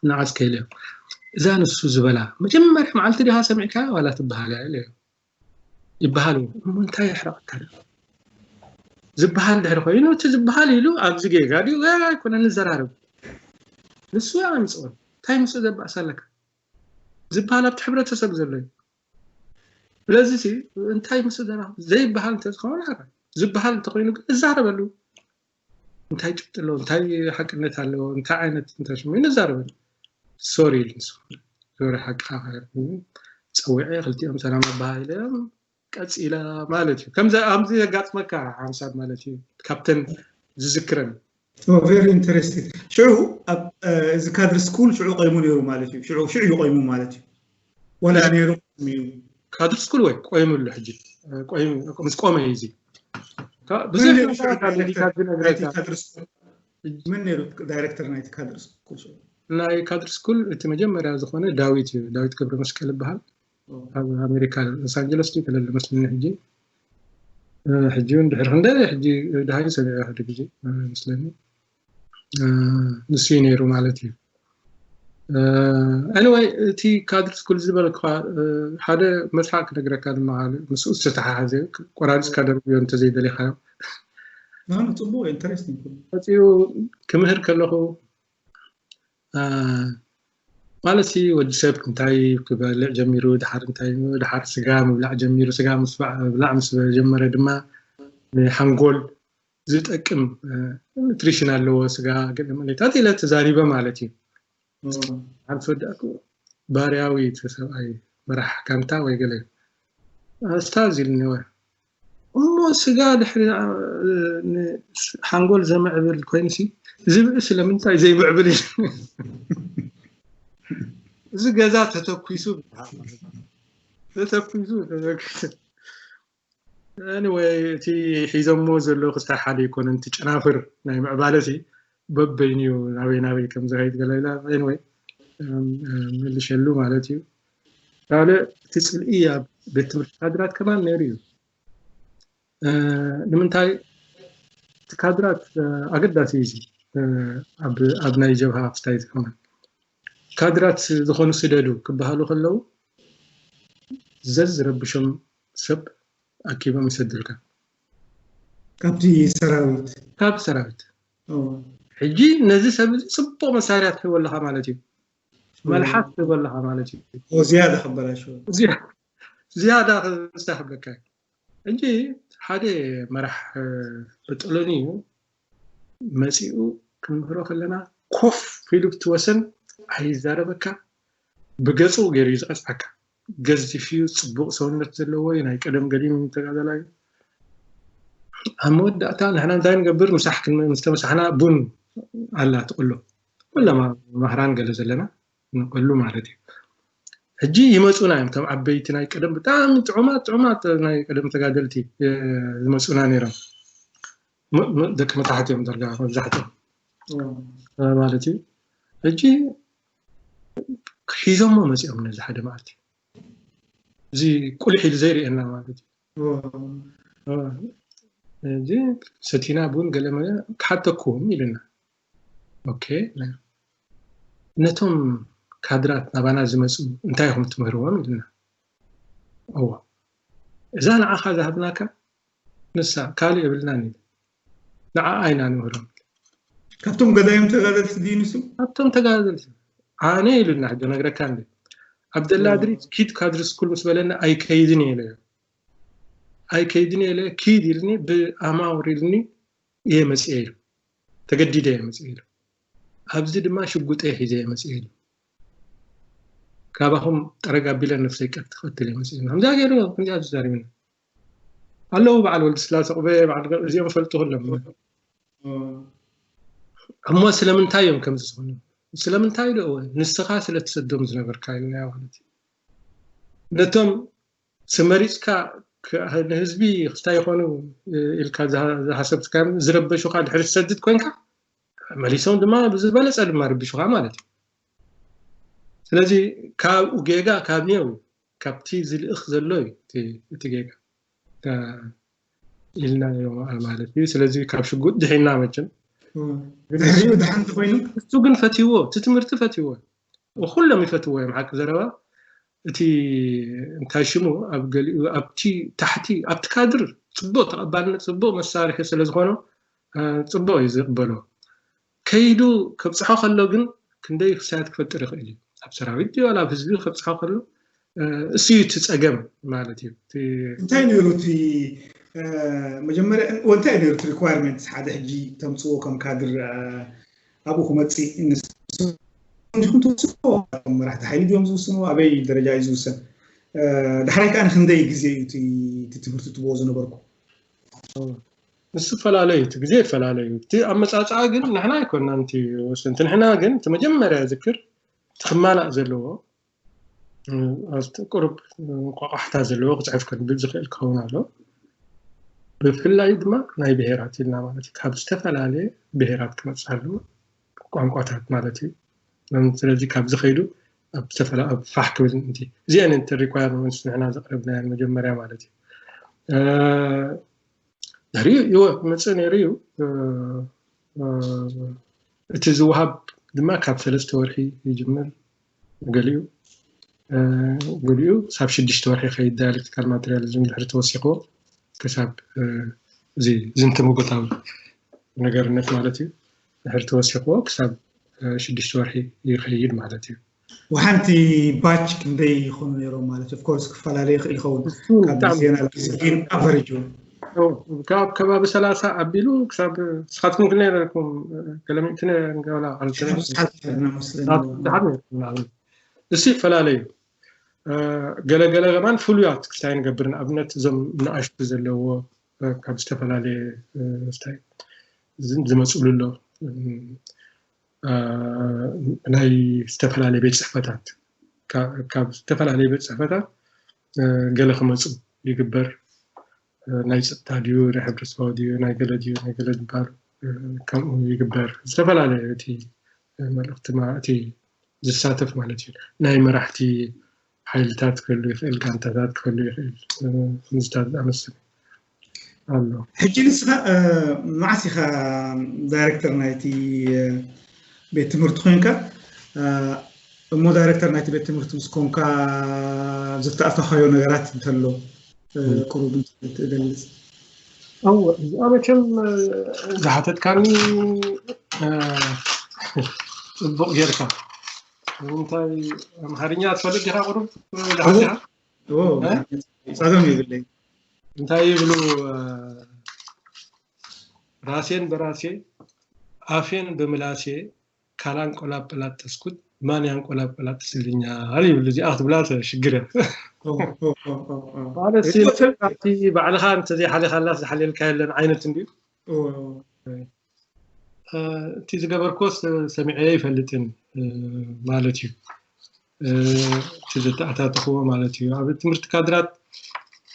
ንዓስ ከይለ እዛ ንሱ ዝበላ መጀመርያ መዓልቲ ዲኻ ሰሚዕካ ዋላ ትበሃል እያ ኢለ ይበሃል እሞ እንታይ የሕረቐካ ዝበሃል ድሕሪ ኮይኑ እቲ ዝበሃል ኢሉ ኣብዚ ጌጋ ድዩ ኣይኮነ ንዘራረብ ንሱ ኣምፅኦ እንታይ ምስ ዘባእሳ ኣለካ ዝበሃል ኣብቲ ሕብረተሰብ ዘሎ እዩ ስለዚ እንታይ ምስ ዘራረብ ዘይበሃል እንተዝኸውን ዝበሃል እንተኮይኑ ግን እዛረበሉ እንታይ ጭብጢ ኣለዎ እንታይ ሓቅነት ኣለዎ እንታይ ዓይነት እንታይ ሽሙ ንዛረበሉ ሶሪ ኢሉ ንሱ ዞረ ሓቅኻ ፀዊዐ ክልቲኦም ሰላም ኣባሃ ኢሎም ቀፂላ ማለት እዩ ከምዚ ኣምዚ ዘጋጥመካ ሓንሳብ ማለት እዩ ካብተን ዝዝክረን very interesting ሽዑ እዚ ካድሪ ስኩል ሽዑ ቆይሙ ነይሩ ማለት እዩ ሽዑ ሽዑ እዩ ቆይሙ ማለት እዩ ወላ ነይሩ እዩ ካድሪ ስኩል ወይ ቆይሙሉ ሕጂ ምስ ቆመ እዩ እዚ ብዙሕ ምን ነይሩ ዳይሬክተር ናይቲ ካድሪ ስኩል ናይ ካድሪ ስኩል እቲ መጀመርያ ዝኾነ ዳዊት እዩ ዳዊት ገብረ መስቀል ይበሃል ኣብ ኣሜሪካ ሎስ ኣንጀለስ ተለለ መስለኒ ሕጂ ሕጂ እውን ድሕሪ ክንደ ሕጂ ድሃይ ሰሚዐ ሓደ ግዜ መስለኒ ንሱ እዩ ነይሩ ማለት እዩ anyway እቲ ካድሪ ስኩል ዝበልካ ሓደ መስሓቅ ክነግረካ ድማ ምስኡ ዝተተሓሓዘ ቆራሪፅካ ደርብዮ እንተዘይደሊካዮ ጽቡቅ interesting መፅኡ ክምህር ከለኹ ማለት ሲ ወዲ ሰብ እንታይ ክበልዕ ጀሚሩ ድሓር እንታይ ድሓር ስጋ ምብላዕ ጀሚሩ ስጋ ምስባዕ ምብላዕ ምስ ጀመረ ድማ ንሓንጎል ዝጠቅም ኒትሪሽን ኣለዎ ስጋ ገለ መለታት ኢለ ተዛሪበ ማለት እዩ። ሓንቲ ወዳእኩ ባርያዊ እቲ ሰብኣይ መራሕ ጋንታ ወይ ገለ ኣስታዝ ኢልኒ ወ እሞ ስጋ ድሕሪ ሓንጎል ዘምዕብል ኮይኑሲ ዝብኢ ስለምንታይ ዘይምዕብል እዩ እዚ ገዛ ተተኩሱ ተተኩሱ anyway እቲ ሒዞሞ ዘሎ ክስታይ ሓደ ኣይኮነን እቲ ጨናፍር ናይ ምዕባለ ሲ በበይኑ እዩ ናበይ ናበይ ከም ዝኸይድ ገለ ኢላ anyway መልሸሉ ማለት እዩ ካልእ እቲ ፅልኢ ኣብ ቤት ትምህርቲ ካድራት ከማን ነይሩ እዩ ንምንታይ እቲ ካድራት ኣገዳሲ እዩ ኣብ ናይ ጀብሃ ክስታይ ዝኮነ ካድራት ዝኾኑ ስደዱ ክበሃሉ ከለዉ ዘዝ ረብሾም ሰብ ኣኪቦም ይሰዱልካ ካብቲ ሰራዊት ካብ ሰራዊት ሕጂ ነዚ ሰብ እዚ ፅቡቅ መሳርያ ትህቦ ኣለካ ማለት እዩ መልሓስ ትህቦ ኣለካ ማለት እዩ ዝያዳ ክበላሽ ዝያዳ ክስታ ክብለካ ሕጂ ሓደ መራሕ ብጥሎኒ እዩ መፂኡ ክንምህሮ ከለና ኮፍ ኢሉ ብትወሰን ኣይዛረበካ ብገፁ ገይሩ እዩ ዝቐፅዓካ ገዚፍ እዩ ፅቡቅ ሰውነት ዘለዎ እዩ ናይ ቀደም ገዲም ተጋዳላይ እዩ ኣብ መወዳእታ ንሕና እንታይ ንገብር ምሳሕ ምስተመሳሕና ቡን ኣላ ትቅሎ ኩለማ ማህራን ገለ ዘለና ንቀሉ ማለት እዩ ሕጂ ይመፁና እዮም ከም ዓበይቲ ናይ ቀደም ብጣዕሚ ጥዑማት ጥዑማት ናይ ቀደም ተጋደልቲ ዝመፁና ነይሮም ም- ም- ደቂ መታሕት እዮም ዳርጋ መብዛሕትኦም ማለት እዩ። ሕጂ ሒዞሞ መፂኦም ነዚ ሓደ መዓልቲ እዚ ቁልሕ ኢሉ ዘይርእየና ማለት እዩ። ሕጂ ሰቲና ቡን ገለ መለ ክሓተኩም ኢልና። ኦኬ፣ ነቶም ካድራት ናባና ዝመፁ እንታይ ኢኹም ትምህርዎም ኢልና። እዎ፣ እዛ ንዓኻ ዝሃብናካ ንሳ ካልእ የብልናን ኢሉ። ንዓ ኣይና ንምህሮም። ካብቶም ገዳይም ተጋደልቲ ድዩ ንሱ? ካብቶም ተጋደልቲ ኣነ ኢሉና ሕጂ ነግረካ እንደ ዓብደላ ድሪት ኪድ ካድሪ ስኩል ምስ በለና ኣይከይድን እየ ኢለዮ። ኣይከይድን እየ ኢለ ኪድ ኢልኒ ብኣማውር ኢልኒ እየ መፅየ ኢሉ። ተገዲደ እየ መፅየ ኢሉ። ኣብዚ ድማ ሽጉጠይ ሒዘ እየ መፅየ ኢሉ። ካባኹም ጠረግ ኣቢለ ነፍሰይ ቀት ክቐትል እየ መፅየ ኢሉ። ከምዚኣ ገይሩ ከምዚኣ ተዛሪብና ኣለዉ። በዓል ወልድ ስላሰ ቁበ በዓል ገ- እዚኦም ፈልጡ ከሎም እሞ ስለምንታይ እዮም ከምዚ ዝኾኑ? ስለምንታይ ዶ እወ ንስኻ ስለ ትሰዶም ዝነበርካ ኢልና ማለት እዩ። ነቶም ስመሪፅካ ክ- ንህዝቢ ክስታይ ይኾኑ ኢልካ ዝሃ- ዝሃሰብትካ ዝረበሹካ ድሕሪ ትሰድድ ኮንካ መሊሶም ድማ ብዝበለፀ ድማ ርብሹካ ማለት እዩ። ስለዚ ካብኡ ጌጋ ካብ ኔው ካብቲ ዝልእኽ ዘሎ እዩ እቲ- እቲ ጌጋ ኢልና ማለት እዩ። ስለዚ ካብ ሽጉጥ ድሒና መቸም ድሕሪኡ ድሓንቲ ኮይኑ እሱ ግን ፈትይዎ፣ እቲ ትምህርቲ ፈትይዎ። ኩሎም ይፈትዎ እዮም። ሓቂ ዘረባ እቲ እንታይ ሽሙ ኣብ ገሊኡ ኣብቲ ታሕቲ ኣብቲ ካድር ፅቡቅ ተቐባልነት ፅቡቅ መሳርሒ ስለዝኾነ እ፣ ፅቡቅ እዩ ዝቕበሎ። ከይዱ ከብፅሖ ከሎ ግን ክንደይ ክሳያት ክፈጥር ይኽእል እዩ። ኣብ ሰራዊት ድዩ ዋላ ኣብ ህዝቢ ከብፅሖ ከሎ እ፣ እሱ እዩ እቲ ፀገም ማለት እዩ። እቲ እንታይ ነይሩ እቲ እ፣ መጀመርያ እንታይ ነይሩ እቲ ሪኳርመንት ሓደ ሕጂ ተምፅዎ ከም ካድር እ፣ ኣብኡ ክመፅእ ንስኹም ዲኹም ትውስንዎ? መራሕቲ ሓይሊ ድዮም ዝውስንዎ? ኣበይ ደረጃ እዩ ዝውሰን? እ፣ ዳሕራይ ከዓ ንክንደይ ግዜ እዩ እቲ እቲ ትምህርቲ ትብዎ ዝነበርኩ? ምስ ዝፈላለዩ እቲ ግዜ ይፈላለዩ። እቲ ኣመፃፅኣ ግን ንሕና ኣይኮንና እቲ ወሰንቲ። ንሕና ግን እቲ መጀመርያ ዝክር እቲ ክማላእ ዘለዎ እ፣ ኣብቲ ቁሩብ እንቋቋሕታ ዘለዎ ክፅሕፍ ከንብብ ዝኽእል ክኸውን ኣሎ። ብፍላይ ድማ ናይ ብሄራት ኢልና ማለት እዩ። ካብ ዝተፈላለየ ብሄራት ክመፅእ ኣለዎ። ቋንቋታት ማለት እዩ። እም፣ ስለዚ ካብ ዝኸይዱ ኣብ ዝተፈላ ኣብ ፋሕ ክብል ምእንቲ እዚአን እንቲ ሪኳየርመንትስ ንሕና ዘቕረብናየን መጀመርያ ማለት እዩ። እ፣ ድሕሪኡ ይወ ክመፅእ ነይሩ እዩ። እ፣ እ፣ እቲ ዝወሃብ ድማ ካብ ሰለስተ ወርሒ ይጅምር። ገሊኡ እ፣ ገሊኡ ክሳብ ሽዱሽተ ወርሒ ከይድ ዳያሌክቲካል ማቴሪያሊዝም ድሕሪ ተወሲኽዎ ክሳብ እ፣ እዚ ዝንተ መጎታዊ ነገርነት ማለት እዩ። ድሕሪ ተወሲኽዎ ክሳብ እ፣ ሽዱሽተ ወርሒ ይኸይድ ማለት እዩ። ወሓንቲ ባች ክንደይ ይኾኑ ነይሮም ማለት እዩ? ኦፍኮርስ ክፈላለ ይኽእል ይኸውን። እሱ ካብ ብጣዕሚ ዜና ግን ኣቨሬጅ ካብ ከባቢ ሰላሳ ኣቢሉ ክሳብ ንስኻትኩም ክንደይ ነርኩም? ገለሚእቲ ነርኩም ገላ ብዙሓት ሕርና መስለኒ። ድሓር ነርኩም ንኣብነት። እሱ ይፈላለዩ። እ፣ ገለ ገለ ከማን ፍሉያት ክስታይ ንገብር። ንኣብነት እዞም ንኣሽቱ ዘለዎ እ፣ ካብ ዝተፈላለየ እ፣ ስታይ ዝ- ዝመፅሉ ኣሎ። እ፣ እ፣ ናይ ዝተፈላለየ ቤት ፅሕፈታት ካ- ካብ ዝተፈላለየ ቤት ፅሕፈታት እ፣ ገለ ክመፁ ይግበር። እ፣ ናይ ፀጥታ ድዩ ናይ ሕብረተሰባዊ ድዩ ናይ ገለ ድዩ ናይ ገለ ዝበሃሉ እ፣ ከምኡ ይግበር። ዝተፈላለየ እቲ እ፣ መልእኽቲ ማ- እቲ ዝሳተፍ ማለት እዩ። ናይ መራሕቲ ሓይልታት ክህሉ ይኽእል፣ ጋንታታት ክህሉ ይኽእል፣ እ፣ ከምዚታት ዝኣመሰለ ኣሎ። ሕጂ ንስኻ እ፣ መዓስ ኢኻ ዳይሬክተር ናይቲ እ፣ ቤት ትምህርቲ ኮንካ? እ፣ እሞ ዳይሬክተር ናይቲ ቤት ትምህርቲ ምስ ኮንካ ዝተኣፋኻዮ ነገራት እንተሎ እ፣ ቁሩብ እንተትገልጽ። እወ፣ እዚኣ መቸም እ፣ ዝሓተትካኒ እ፣ ፅቡቕ ጌርካ እንታይ ኣምሓርኛ ትፈልጥ ዲኻ? ቁሩብ እ፣ ዝሓትካ ኦ፣ እ? ጸገም የብለይ። እንታይ ይብሉ እ፣ ራሴን በራሴ ኣፌን በምላሴ ካላንቆላበላጠስኩት ማን ያንቆላበላጥስልኛል ይብሉ። እዚኣ ክትብላ ሽግር እያ። ኦ፣ ኦ፣ ኦ፣ ኦ፣ ኦ። ማለት ሪፖርተር ካብቲ ባዕልኻ እንተዘይሓሊኻላስ ዝሓልየልካ የለን ዓይነት እንድዩ። ኦ፣ እ፣ እቲ ዝገበርኮስ ሰሚዐ ኣይፈልጥን እ፣ ማለት እዩ። እ፣ እቲ ዘተኣታተኽዎ ማለት እዩ። ኣብ ትምህርቲ ካድራት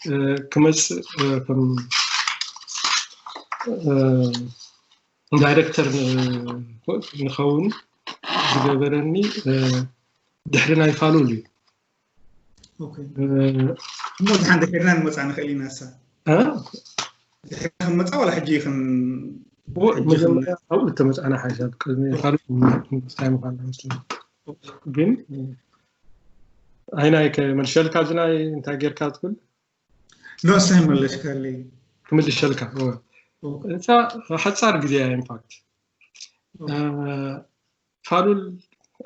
እ፣ ክመፅእ እ፣ ከም ዳይሬክተር ንኸውን ዝገበረኒ ድሕሪ ናይ ፋሉል እዩ። እሞ ድሓን ድሕርና ንመፃ ንኽእል ኢና። ሳ ድሕርና ክንመፃ ዋላ ሕጂ ይኽን መጀመርያ ኣብኡ ተመፃና ሓሳብ ቅድሚ ፋሉል እንታይ ምኳና መስለኒ። ግን ኣይናይ ከመልሸልካ ዝናይ እንታይ ጌርካ ትብል ንወሳኝ መለስካለይ ክምልሸልካ እሳ ሓፃር ግዜ እያ። ኢንፋክት ፋሉል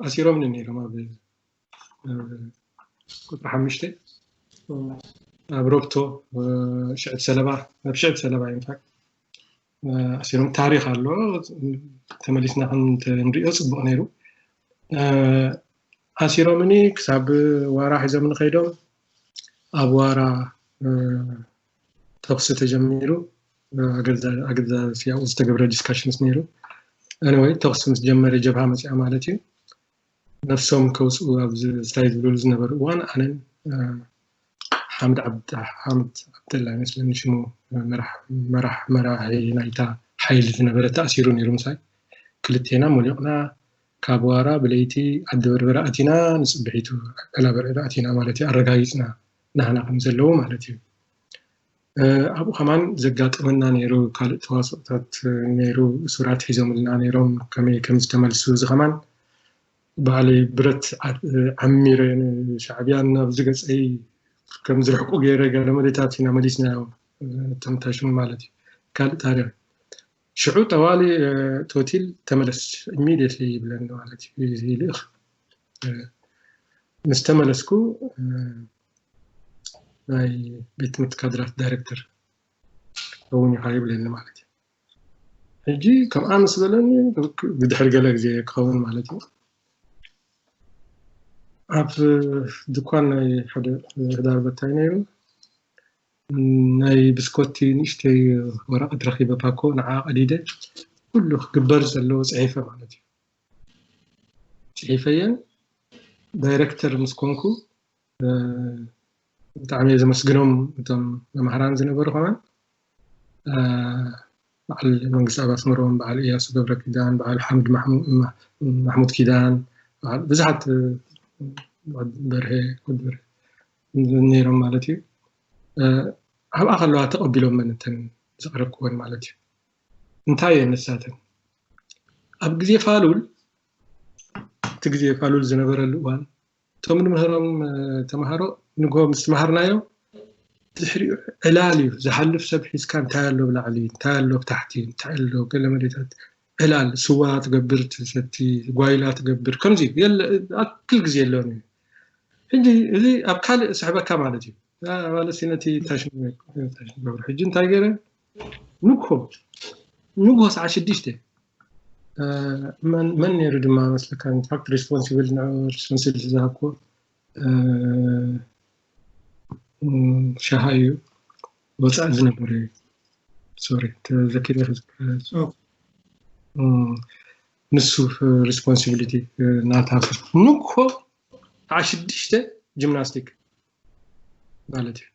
ኣሲሮምኒ ነይሮም ኣብ ቁፅሪ ሓሙሽተ ኣብ ሮብቶ ሽዕብ ሰለባ ናብ ሽዕብ ሰለባ ኢንፋክት ኣሲሮም ታሪኽ ኣሎ። ተመሊስና ክንሪኦ ፅቡቅ ነይሩ። ኣሲሮምኒ ክሳብ ዋራ ሒዞም ንኸይዶም ኣብ ዋራ ተኩሲ ተጀሚሩ። ኣገዛ ሲያው ዝተገብረ ዲስካሽንስ ነይሩ። ኣነወይ ተኩሲ ምስ ጀመረ ጀብሃ መፅያ ማለት እዩ። ነፍሶም ከውፅኡ ኣብ ዝስታይ ዝብሉ ዝነበሩ እዋን ኣነን ሓምድ ዓብድ ሓምድ ዓብደላ ይመስለኒ ሽሙ መራሕ መራሕ መራሒ ናይታ ሓይሊ ዝነበረ ተኣሲሩ ነይሩ ምሳይ። ክልቴና ሞሊቕና ካብ ዋራ ብለይቲ ዓዲ በርበረ ኣቲና ንፅብሒቱ ዕላ በርዕድ ኣቲና ማለት እዩ። ኣረጋጊፅና ናህና ከም ዘለዉ ማለት እዩ። ኣብኡ ከማን ዘጋጠመና ነይሩ ካልእ ተዋስኦታት ነይሩ። እሱራት ሒዞምልና ነይሮም ከመይ ከም ዝተመልሱ እዚ ከማን ባዕለይ ብረት ዓሚረ ንሻዕብያን ናብ ዝገፀይ ከም ዝርሕቁ ገይረ ገለ መደታት ኢና መሊስናዮ። ተምታሽሙ ማለት እዩ። ካልእ ታሪክ ሽዑ ጠዋሊ ቶቲል ተመለስ ኢሚድየትሊ ይብለኒ ማለት እዩ። ይልእኽ ምስ ተመለስኩ ናይ ቤት ትምህርቲ ካድራት ዳይሬክተር ከውን ኢኻ ይብለኒ ማለት እዩ። ሕጂ ከምኣ ምስ በለኒ ብድሕሪ ገለ ግዜ ክኸውን ማለት እዩ። ኣብ ድኳን ናይ ሓደ ህዳር በታይ ነይሩ ናይ ብስኮቲ ንእሽተይ ወረቐት ረኺበ ፓኮ ንዓ ቀዲደ ኩሉ ክግበር ዘለዎ ፅሒፈ ማለት እዩ። ፅሒፈየን ዳይሬክተር ምስ ኮንኩ ብጣዕሚ እየ ዘመስግኖም እቶም መማህራን ዝነበሩ ከማን በዓል መንግስቲ ኣብ ኣስመሮም በዓል እያሱ ገብረ ኪዳን በዓል ሓምድ ማሕሙድ ኪዳን ብዙሓት በርሀ ወዲ በርሀ ነይሮም ማለት እዩ። ኣብኣ ከለዋ ተቐቢሎም መን እንተን ዘቕረብክወን ማለት እዩ። እንታይ እየን ንሳተን ኣብ ግዜ ፋሉል እቲ ግዜ ፋሉል ዝነበረሉ እዋን እቶም ንምህሮም ተምሃሮ ንግሆ ምስ ተምሃርናዮም ድሕሪኡ ዕላል እዩ ዝሓልፍ ሰብ ሒዝካ እንታይ ኣሎ ብላዕሊ እንታይ ኣሎ ብታሕቲ እንታይ ኣሎ ገለ መደታት ዕላል ስዋ ትገብር ትሰቲ ጓይላ ትገብር ከምዚ ኣክል ግዜ የለውን እዩ። ሕጂ እዚ ኣብ ካልእ ስሕበካ ማለት እዩ። ማለት ነቲ ታሽገብር ሕጂ እንታይ ገይረ ንግሆ ንግሆ ሰዓት ሽዱሽተ መን ነይሩ ድማ መስለካ ኢንፋክት ሪስፖንሲብል ሪስፖንሲብል ዝሃብኩ ሻሃ እዩ ወፃእ ዝነበረ ሶሪ ተዘኪረ ንሱ ሪስፖንሲቢሊቲ ናታ ንግሆ ሰዓት ሽዱሽተ ጂምናስቲክ ማለት እዩ።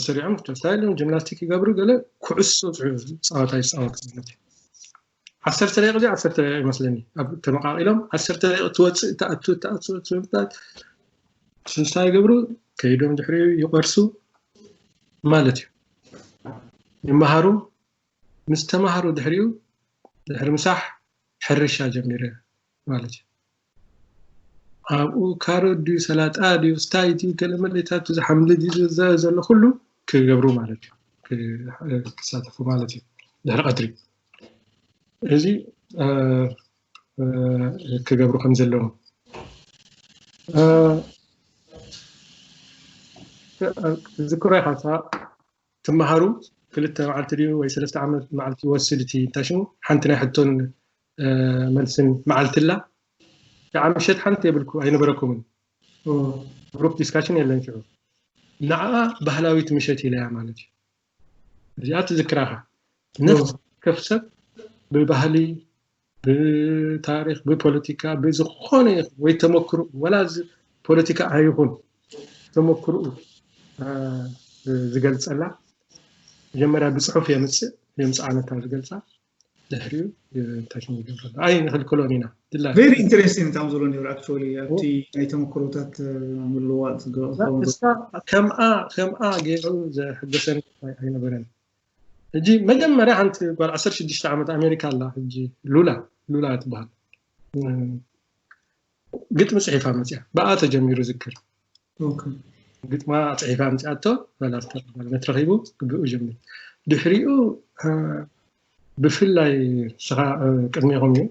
ሰሪዖም ተስታይሎም ጂምናስቲክ ይገብሩ ገለ ኩዕሶ ፃወታ ይፃወት ማለት እዩ። ዓሰርተ ደቂቕ ዓሰርተ ደቂቕ ይመስለኒ ኣብ ተመቃቂሎም ዓሰርተ ደቂቕ ትወፅእ ትኣቱ ትኣቱ ትወፅእ ስልሳ ይገብሩ ከይዶም ድሕሪኡ ይቆርሱ ማለት እዩ። ይመሃሩ ምስ ተማሃሩ ድሕሪኡ ድሕሪ ምሳሕ ሕርሻ ጀሚረ ማለት እዩ። ኣብኡ ካሮት ድዩ ሰላጣ ድዩ ስታይ ድዩ ገለ መለታት እዚ ሓምሊ ድዩ ዘሎ ኩሉ ክገብሩ ማለት እዩ። ክሳተፉ ማለት እዩ። ድሕሪ ቀትሪ እዚ ክገብሩ ከም ዘለዎም ዝክሮ ኢኻ። ትመሃሩ ክልተ መዓልቲ ድዩ ወይ ሰለስተ ዓመት መዓልቲ ይወስድ እቲ እንታይ ሽሙ ሓንቲ ናይ ሕቶን መልስን መዓልቲ ኣላ። ከዓ ምሸት ሓንቲ የብልኩ ኣይነበረኩምን። ግሩፕ ዲስካሽን የለን ሽዑ። ንዓኣ ባህላዊት ምሸት ኢለያ ማለት እዩ። እዚኣ ትዝክራኻ ነፍሲ ወከፍ ሰብ ብባህሊ ብታሪክ ብፖለቲካ ብዝኾነ ወይ ተመክሩ ወላ ፖለቲካ ኣይኹን ተመክርኡ ዝገልፀላ መጀመርያ ብፅሑፍ የምፅእ። የምፅኣ ነታ ዝገልፃ ድሕሪኡ እንታይ ሽሙ ይገብረሉ ኣይ ንክልክሎን ኢና ድላ very interesting እታም ዘሎ ነሩ actually ኣብቲ ናይ ተመክሮታት ምልዋጥ ዝገ እሳ ከምኣ ከምኣ ገይሩ ዘሕገሰኒ ኣይነበረን። ሕጂ መጀመርያ ሓንቲ ጓል ዓሰርተ ሽዱሽተ ዓመት ኣሜሪካ ኣላ ሕጂ ሉላ ሉላ ትበሃል ግጥሚ ፅሒፋ መፅያ ብኣ ተጀሚሩ ዝክር ግጥማ ፅሒፋ ምፅኣቶ ፈላስፋ መትረኺቡ ብኡ ጀምር ድሕሪኡ ብፍላይ ስኻ ቅድሚኹም እዩ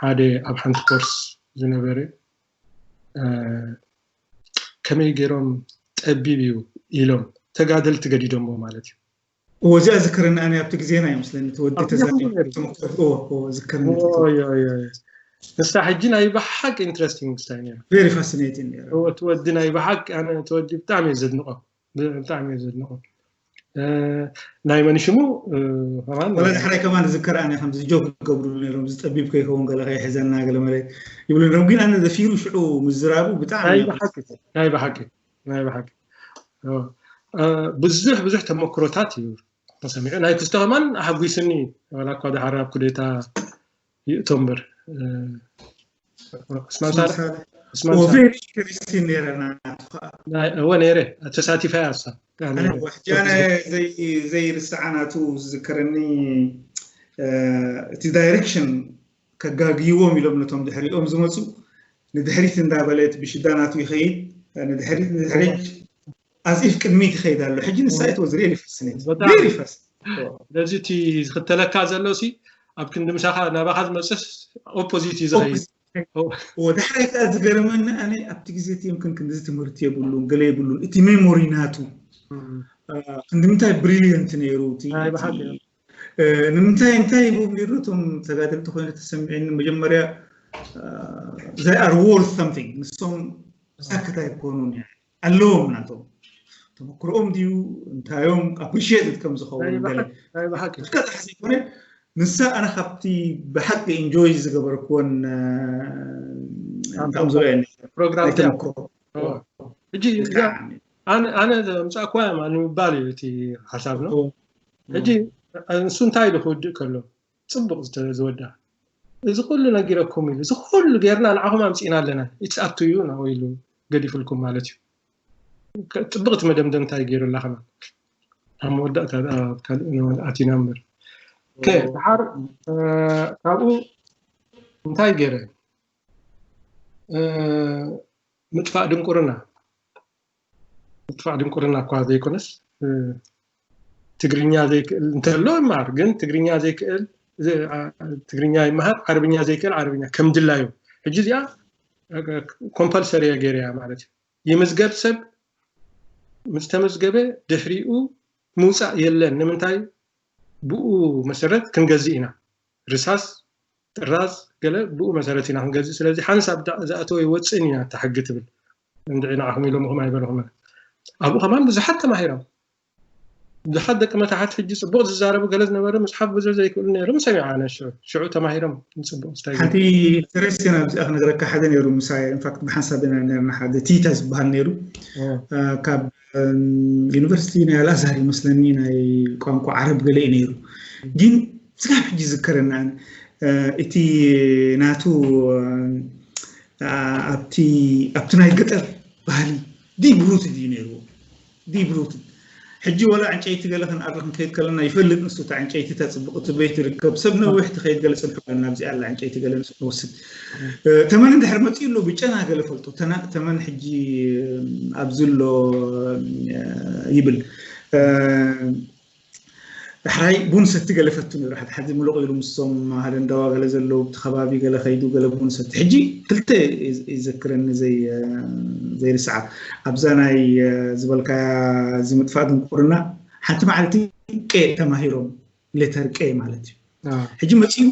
ሓደ ኣብ ሓንቲ ኮርስ ዝነበረ ከመይ ገይሮም ጠቢብ እዩ ኢሎም ተጋደልቲ ገዲዶሞ ማለት እዩ እወዚኣ ዝክርና ኣነ ኣብቲ ግዜና ይመስለኒ ተወዲ ተዛተመክሮ ዝክርና ንሳ ሕጂ ናይ ብሓቂ interesting ስታይ ነሩ very fascinating ነሩ እቲ ወዲ ናይ ብሓቂ ኣነ እቲ ወዲ ብጣዕሚ እየ ዘድንቆ ብጣዕሚ እየ ዘድንቆ ናይ መን ሽሙ ከማን ወላ ዳሕራይ ከማን ዝዝከር ኣነ ከምዚ ጆክ ይገብሩ ነሮም ዝጠቢብ ከይከውን ገለ ከይሕዘና ገለ መለ ይብሉ ነሮም ግን ኣነ ዘፊሩ ሽዑ ምዝራቡ ብጣዕሚ ናይ ብሓቂ ናይ ብሓቂ ናይ ብሓቂ ብዙሕ ብዙሕ ተመክሮታት እዩ ተሰሚዑ ናይ ክስተ ከማን ኣሓጒስኒ ወላ እኳ ድሓር ኣብ ኩዴታ ይእቶ እምበር ስማንሳለ ስማንሳለ እወ ነይረ ተሳቲፈ ያሳ ዘይርስዓ ናቱ ዝዝከረኒ እቲ ዳይሬክሽን ከጋግይዎም ኢሎም ነቶም ድሕሪኦም ዝመፁ ንድሕሪት እንዳበለት ብሽዳ ናቱ ይኸይድ ንድሕሪት ንድሕሪት ኣዚፍ ቅድሚት ይኸይድ ኣሎ ሕጂ ንሳ it was really fascinating very fascinating ስለዚ እቲ ዝኽተለካ ዘሎ ሲ ኣብ ክንዲ ምሳኻ ናባኻ ዝመፅስ ኦፖዚት እዩ ዝኸይድ ወዳሕራይ ከዓ ዝገርመኒ ኣነ ኣብቲ ግዜ እቲ ዮም ክንክንዚ ትምህርቲ የብሉን ገለ የብሉን እቲ ሜሞሪ ናቱ ክንድምንታይ ብሪሊየንት ነይሩ እቲ ናይ ብሓቂ ንምንታይ እንታይ ይብሉ ነይሩ እቶም ተጋደልቲ ኮይኑ ተሰሚዐኒ መጀመርያ they are worth something ንሶም ሳክት ኣይኮኑን ኣለዎም ናቶም ተመክሮኦም ድዩ እንታዮም ኣፕሪሽት ከም ዝኸውን ናይ ብሓቂ ዘይኮነ ንሳ ኣነ ካብቲ ብሓቂ ኢንጆይ ዝገበርክዎን ፕሮግራም ሕጂ ኣነ ዘምፃእኩዋ እያ ንምባል እዩ እቲ ሓሳብ ነው ሕጂ ንሱ እንታይ ኢሉ ክውድእ ከሎ ፅቡቅ ዝወዳ እዚ ኩሉ ነጊረኩም ኢሉ እዚ ኩሉ ጌርና ንዓኹም ኣምፂእና ኣለና it's up to you ነው ኢሉ ገዲፉልኩም ማለት እዩ ፅብቅቲ መደምደምታ እዩ ገይሩላ ከማን ኣብ መወዳእታ ካልእ ኣቲና እምበር ድሓር ካብኡ እንታይ ገይረ ምጥፋእ ድንቁርና ምጥፋእ ድንቁርና እኳ ዘይኮነስ ትግርኛ ዘይክእል እንተሎ ይመሃር ግን ትግርኛ ዘይክእል ትግርኛ ይመሃር ዓረብኛ ዘይክእል ዓረብኛ ከም ድላዩ ሕጂ እዚኣ ኮምፐልሰሪ እየ ገይረያ ማለት እዩ ይምዝገብ ሰብ ምስ ተመዝገበ ድሕሪኡ ምውፃእ የለን ንምንታይ ብኡ መሰረት ክንገዝእ ኢና ርሳስ ጥራዝ ገለ ብኡ መሰረት ኢና ክንገዝእ ስለዚ ሓንሳብ ዝኣተወ ይወፅእን ኢና እታ ሕጊ ትብል እንድዒ ንዓኹም ኢሎምኹም ኣይበልኹም ኣብኡ ከማን ብዙሓት ተማሂሮም ብዙሓት ደቂ መታሕት ሕጂ ፅቡቅ ዝዛረቡ ገለ ዝነበረ ምፅሓፍ ብዙሕ ዘይክእሉ ነይሮም ሰሚዓ ኣነ ሽዑ ሽዑ ተማሂሮም ንፅቡቅ ስታይ ሓንቲ ኢንተረስቲን ኣብዚኣ ክነግረካ ሓደ ነይሩ ምሳይ ኢንፋክት ብሓንሳብ ኢና ነርና ሓደ ቲታ ዝበሃል ነይሩ ካብ ዩኒቨርሲቲ ናይ ኣልኣዛር ይመስለኒ ናይ ቋንቋ ዓረብ ገለ እዩ ነይሩ ግን ስጋብ ሕጂ ዝከረና እቲ ናቱ ኣብቲ ኣብቲ ናይ ገጠር ባህሊ ዲብ ሩት እዩ ነይርዎ ዲብ ሩት ሕጂ ወላ ዕንጨይቲ ገለ ክንኣሪ ክንከይድ ከለና ይፈልጥ ንሱ እታ ዕንጨይቲ እታ ፅቡቅ እቲ ቤት ይርከብ ሰብ ነዊሕ ትኸይድ ገለ ፅንሑ ኣለና ኣብዚ ኣላ ዕንጨይቲ ገለ ንወስድ ተመን እንድሕር መፅኡ ኣሎ ብጨና ገለ ፈልጦ ተመን ሕጂ ኣብዚ ኣሎ ይብል ዳሕራይ ቡን ሰቲ ገለ ፈቱ ነይሩ ሓደ ሓደ ሙሉቕ ኢሉ ምስቶም ሃደንዳዋ ገለ ዘለዉ እቲ ከባቢ ገለ ከይዱ ገለ ቡን ሰቲ ሕጂ ክልተ ይዘክረኒ ዘይርስዓ ኣብዛ ናይ ዝበልካያ እዚ ምጥፋእ ድንቁርና ሓንቲ መዓልቲ ቀ ተማሂሮም ሌተር ቀ ማለት እዩ ሕጂ መፅኡ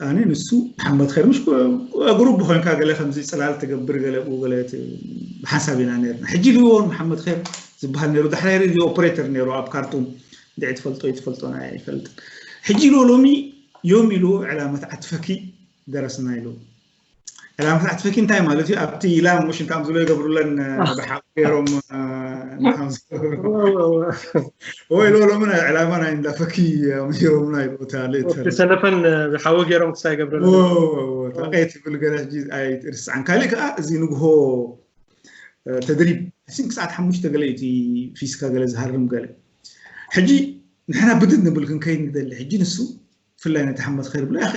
ኣነ ንሱ መሓመድ ኸይር ምሽ ግሩብ ኮይንካ ገለ ከምዚ ፅላል ትገብር ገለ ብኡ ገለ ብሓንሳብ ኢና ነርና ሕጂ ልዎ መሓመድ ኸይር ዝበሃል ነሩ ዳሕራይ ሬድዮ ኦፕሬተር ነሩ ኣብ ካርቱም ድዒ ትፈልጦ ይትፈልጦ ናይ ኣይፈልጥን ሕጂ ኢልዎ ሎሚ ዮም ኢልዎ ዕላመት ዓትፈኪ ደረስና ኢልዎ ዕላማ ክትፈኪ እንታይ ማለት እዩ? ኣብቲ ኢላም ሙሽ እንታም ዝብሎ ይገብሩለን ብሓቂ ገይሮም። ወይ ሎ ሎምን ዕላማ ናይ እንዳፈኪ ኣምሂሮምና ይብታ ሌተር ሰለፈን ብሓዊ ገይሮም ክሳይ ገብረለ ጠቀይ ትብል ገለ ሕጂ ኣይትርስዓን። ካልእ ከዓ እዚ ንግሆ ተድሪብ ሲንክ ሰዓት ሓሙሽተ ገለ እቲ ፊስካ ገለ ዝሃርም ገለ ሕጂ ንሕና ብድድ ንብል ክንከይድ ንደሊ። ሕጂ ንሱ ብፍላይ ነቲ ሓመት ከይር ብላ ያኸ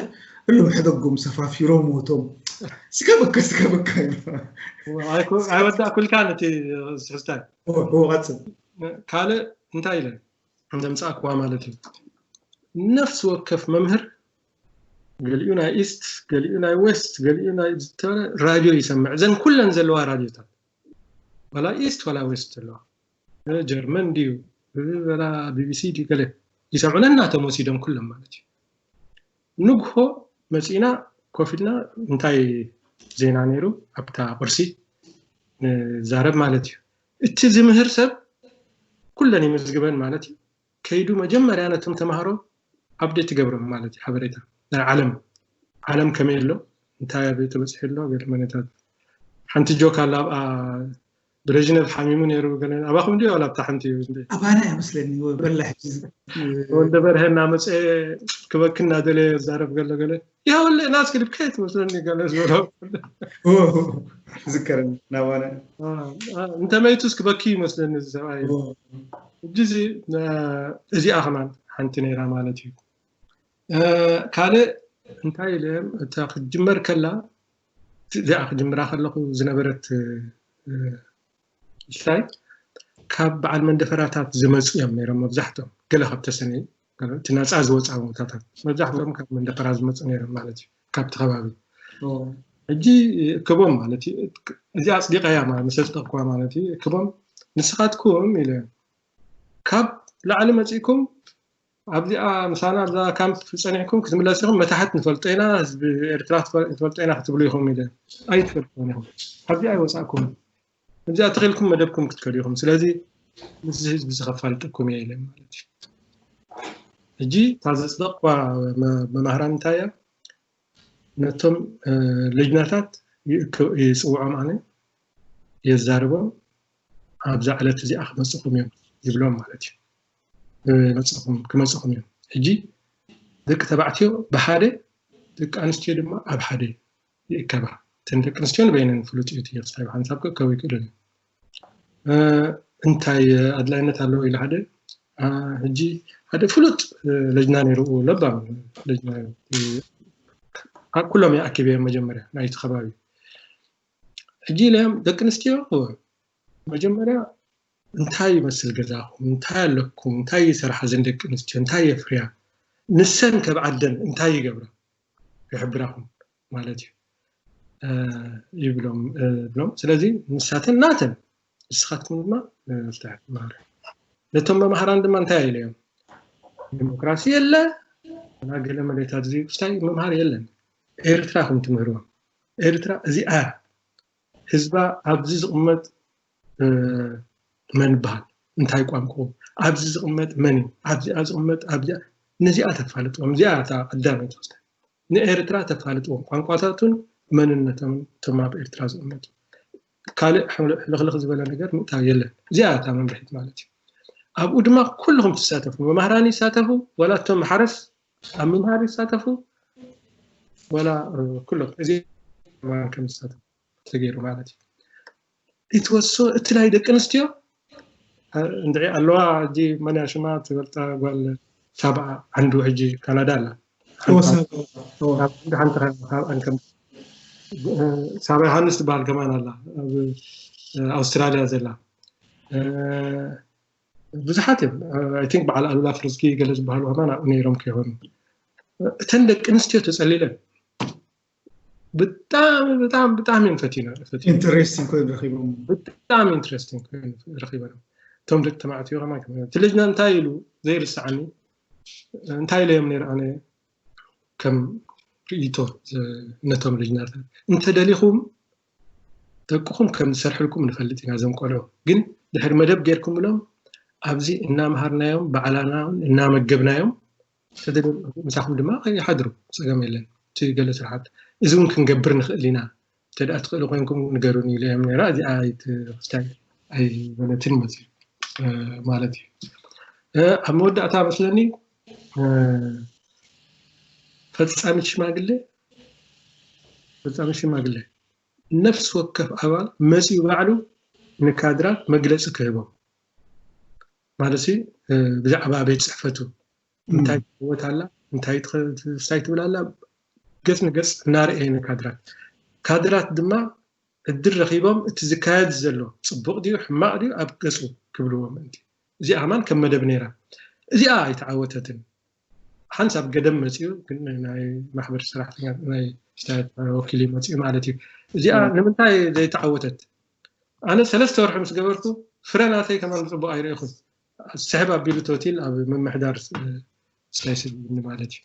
እሎም ሕደጎም ሰፋፊሮም ወቶም ስከበካ ስከበካ ኣይወዳእኩልካ ነቲ ስሕዝታይ ቀፅል። ካልእ እንታይ ኢለ እንደምፃእክዋ ማለት እዩ። ነፍሲ ወከፍ መምህር ገሊኡ ናይ ኢስት ገሊኡ ናይ ዌስት ገሊኡ ናይ ዝተበለ ራድዮ ይሰምዕ። እዘን ኩለን ዘለዋ ራድዮታት ዋላ ኢስት ዋላ ዌስት ዘለዋ ጀርመን ድዩ ወላ ቢቢሲ ድዩ ገለ ይሰምዑና እናቶም ወሲዶም ኩሎም ማለት እዩ። ንግሆ መፂና ኮፍ ኢልና እንታይ ዜና ነይሩ ኣብታ ቁርሲ ንዛረብ ማለት እዩ። እቲ ዝምህር ሰብ ኩለን ይምዝግበን ማለት እዩ። ከይዱ መጀመርያ ነቶም ተምሃሮ ኣፕዴት ይገብሮም ማለት እዩ። ሓበሬታ ናይ ዓለም ዓለም ከመይ ኣሎ እንታይ ኣበይ ተበፂሑ ኣሎ ገለ መነታት ሓንቲ ጆክ ኣላ ኣብኣ ብረጅነብ ሓሚሙ ነይሩ ገለ ኣባኹም ድዩ ኣላ ኣብታ ሓንቲ እዩ እንዴ? ኣባና እያ መስለኒ ወይ በላ ሕጂ ወልደ በርሀ እናመፀ ክበኪ እናደለየ ዛረብ ገለ ገለ ይኸውልእ ናስክድብ ከየት መስለኒ ገለ ዝበሎ ዝከረኒ ናባና እንተመይቱስ ክበኪ ይመስለኒ እዚ ሰብኣይ ሕጂ እዚ እዚኣ ከማን ሓንቲ ነይራ ማለት እዩ። ካልእ እንታይ ኢለ እታ ክትጅመር ከላ እዚኣ ክጅምራ ከለኹ ዝነበረት እንታይ ካብ በዓል መንደፈራታት ዝመፁ እዮም ነይሮም መብዛሕትኦም ገለ ካብ ተሰነዩ እቲ ናፃ ዝወፃ ቦታታት መብዛሕትኦም ካብ መንደፈራ ዝመፁ ነይሮም ማለት እዩ ካብቲ ከባቢ ሕጂ እክቦም ማለት እዩ እዚ ኣፅዲቀያ ምስ ኣፅደቅኩዋ ማለት እዩ እክቦም ንስኻትኩም ኢለ ካብ ላዕሊ መፂእኩም ኣብዚኣ ምሳና ኣብዛ ካምፕ ፀኒዕኩም ክትምለስ ኢኹም መታሕት ንፈልጦ ኢና ህዝቢ ኤርትራ ንፈልጦ ኢና ክትብሉ ኢኹም ኢለ ኣይትፈልጥን ኢኹም ካብዚኣ ይወፃእኩም እዚኣ ተኺልኩም መደብኩም ክትከዱ ኢኹም ስለዚ ምስዚ ህዝቢ ዝኸፋልጠኩም እየ ኢለ ማለት እዩ ሕጂ እታ ዘፅደቕኳ መማህራን እንታይ እያ ነቶም ልጅናታት ይፅውዖም ኣነ የዛርቦም ኣብዛ ዕለት እዚኣ ክመፅኹም እዮም ይብሎም ማለት እዩ ክመፅኹም እዮም ሕጂ ደቂ ተባዕትዮ ብሓደ ደቂ ኣንስትዮ ድማ ኣብ ሓደ ይእከባ እተን ደቂ ኣንስትዮ ንበይነን ፍሉጥ እዩ እቲ ክስታይ ብሓንሳብ ክእከቡ ይክእሉ እዩ እንታይ ኣድላይነት ኣለዎ ኢሉ ሓደ ሕጂ ሓደ ፍሉጥ ለጅና ነይሩ ለባም ለጅና ኩሎም ይኣኪበ መጀመርያ ናይቲ ከባቢ ሕጂ ኢለዮም ደቂ ኣንስትዮ መጀመርያ እንታይ ይመስል ገዛኹም እንታይ ኣለኩም እንታይ ይሰርሓ ዘን ደቂ ኣንስትዮ እንታይ የፍርያ ንሰን ከብዓደን እንታይ ይገብራ ይሕብራኹም ማለት እዩ ይብሎም ብሎም ስለዚ ንሳተን ናተን ንስኻትኩም ድማ ፍትሕ ትመሃሩ ነቶም መምሃራን ድማ እንታይ ኢለዮም ዲሞክራሲ የለ ና ገለ መሬታት እዚ ክስታይ ምምሃር የለን ኤርትራ ከም ትምህርዎም ኤርትራ እዚኣ ህዝባ ኣብዚ ዝቕመጥ መን ይበሃል እንታይ ቋንቋ ኣብዚ ዝቕመጥ መን እዩ ኣብዚኣ ዝቕመጥ ኣብዚኣ ነዚኣ ተፋልጥዎም እዚኣ እታ ቀዳመይቲ ክስታይ ንኤርትራ ተፋልጥዎም ቋንቋታቱን መንነቶምን እቶም ኣብ ኤርትራ ዝቕመጡ ካልእ ሕልኽልኽ ዝበለ ነገር ምእታው የለን እዚኣ እታ መምርሒት ማለት እዩ ኣብኡ ድማ ኩልኹም ትሳተፉ መማህራን ይሳተፉ ወላ እቶም ሓረስ ኣብ ምምሃር ይሳተፉ ወላ ኩሎም እዚ ከም ዝሳተፉ ተገይሩ ማለት እዩ ይትወሶ እቲ ናይ ደቂ ኣንስትዮ እንድዒ ኣለዋ ሕጂ መን ሽማ ትፈልጣ ጓል ሳብዓ ዓንዱ ሕጂ ካናዳ ኣላ ሓንቲ ሳባ ዮሃንስ ትበሃል ከማን ኣላ ኣብ ኣውስትራልያ ዘላ ብዙሓት እዮም ቲንክ በዓል ኣሉላ ፍርዝጊ ገለ ዝበሃሉ ከማን ኣብኡ ነይሮም ከይኮኑ እተን ደቂ ኣንስትዮ ተፀሊለን ብጣዕሚ ብጣዕሚ ብጣዕሚ እዮም ፈቲኖ ኢንተረስቲንግ ኮይኑ ረኪቦም ብጣዕሚ ኢንተረስቲንግ ኮይኑ ረኪቦም እቶም ደቂ ተባዕትዮ ከማን እቲ ልጅና እንታይ ኢሉ ዘይርስዓኒ እንታይ ኢለዮም ነይረ ኣነ ከም ርእይቶ ነቶም ልጅናታት እንተደሊኹም ደቅኹም ከም ዝሰርሕልኩም ንፈልጥ ኢና እዞም ቆልዑ ግን ድሕሪ መደብ ጌርኩምሎም ኣብዚ እናምሃርናዮም ባዕላና እናመገብናዮም ምሳኹም ድማ ይሓድሩ ፀገም የለን እቲ ገለ ስርሓት እዚ እውን ክንገብር ንኽእል ኢና እንተ ደኣ ትኽእሉ ኮይንኩም ንገሩኒ ኢለ እዮም ነይራ። እዚኣ ኣይት-፣ ክስታይ ኣይበለትን መፅዩ፣ እ፣ ማለት እዩ። እ፣ ኣብ መወዳእታ መስለኒ፣ እ፣ ፈጻሚ ሽማግሌ፣ ፈጻሚ ሽማግሌ ነፍሲ ወከፍ ኣባል መፂኡ ባዕሉ ንካድራት መግለፂ ክህቦም። ማለት ሲ፣ እ፣ ብዛዕባ ቤት ጽሕፈቱ እንታይ ትወት ኣላ፣ እንታይ ትኸ-፣ እንታይ ትብል ኣላ፣ ገጽ ንገጽ እናርኣየ ንካድራት። ካድራት ድማ ዕድል ረኺቦም እቲ ዝካየድ ዘሎ ጽቡቕ ድዩ ሕማቕ ድዩ ኣብ ገጹ ክብልዎ ምእንቲ። እዚኣ ከማን ከም መደብ ነይራ። እዚኣ ኣይተዓወተትን። ሓንሳብ ገደም መጺኡ፣ ግን ናይ ማሕበር ሰራሕተኛ ናይ ስታያት ወኪል እዩ መጺኡ ማለት እዩ። እዚኣ እም። ንምንታይ ዘይተዓወተት? ኣነ ሰለስተ ወርሒ ምስ ገበርኩ ፍረ ናተይ ከማን ብጽቡቕ ኣይረእኹን። ስሕብ ኣቢሉ ቶቲል ኣብ ምምሕዳር ስ-፣ ስታይ ስልኒ ማለት እዩ።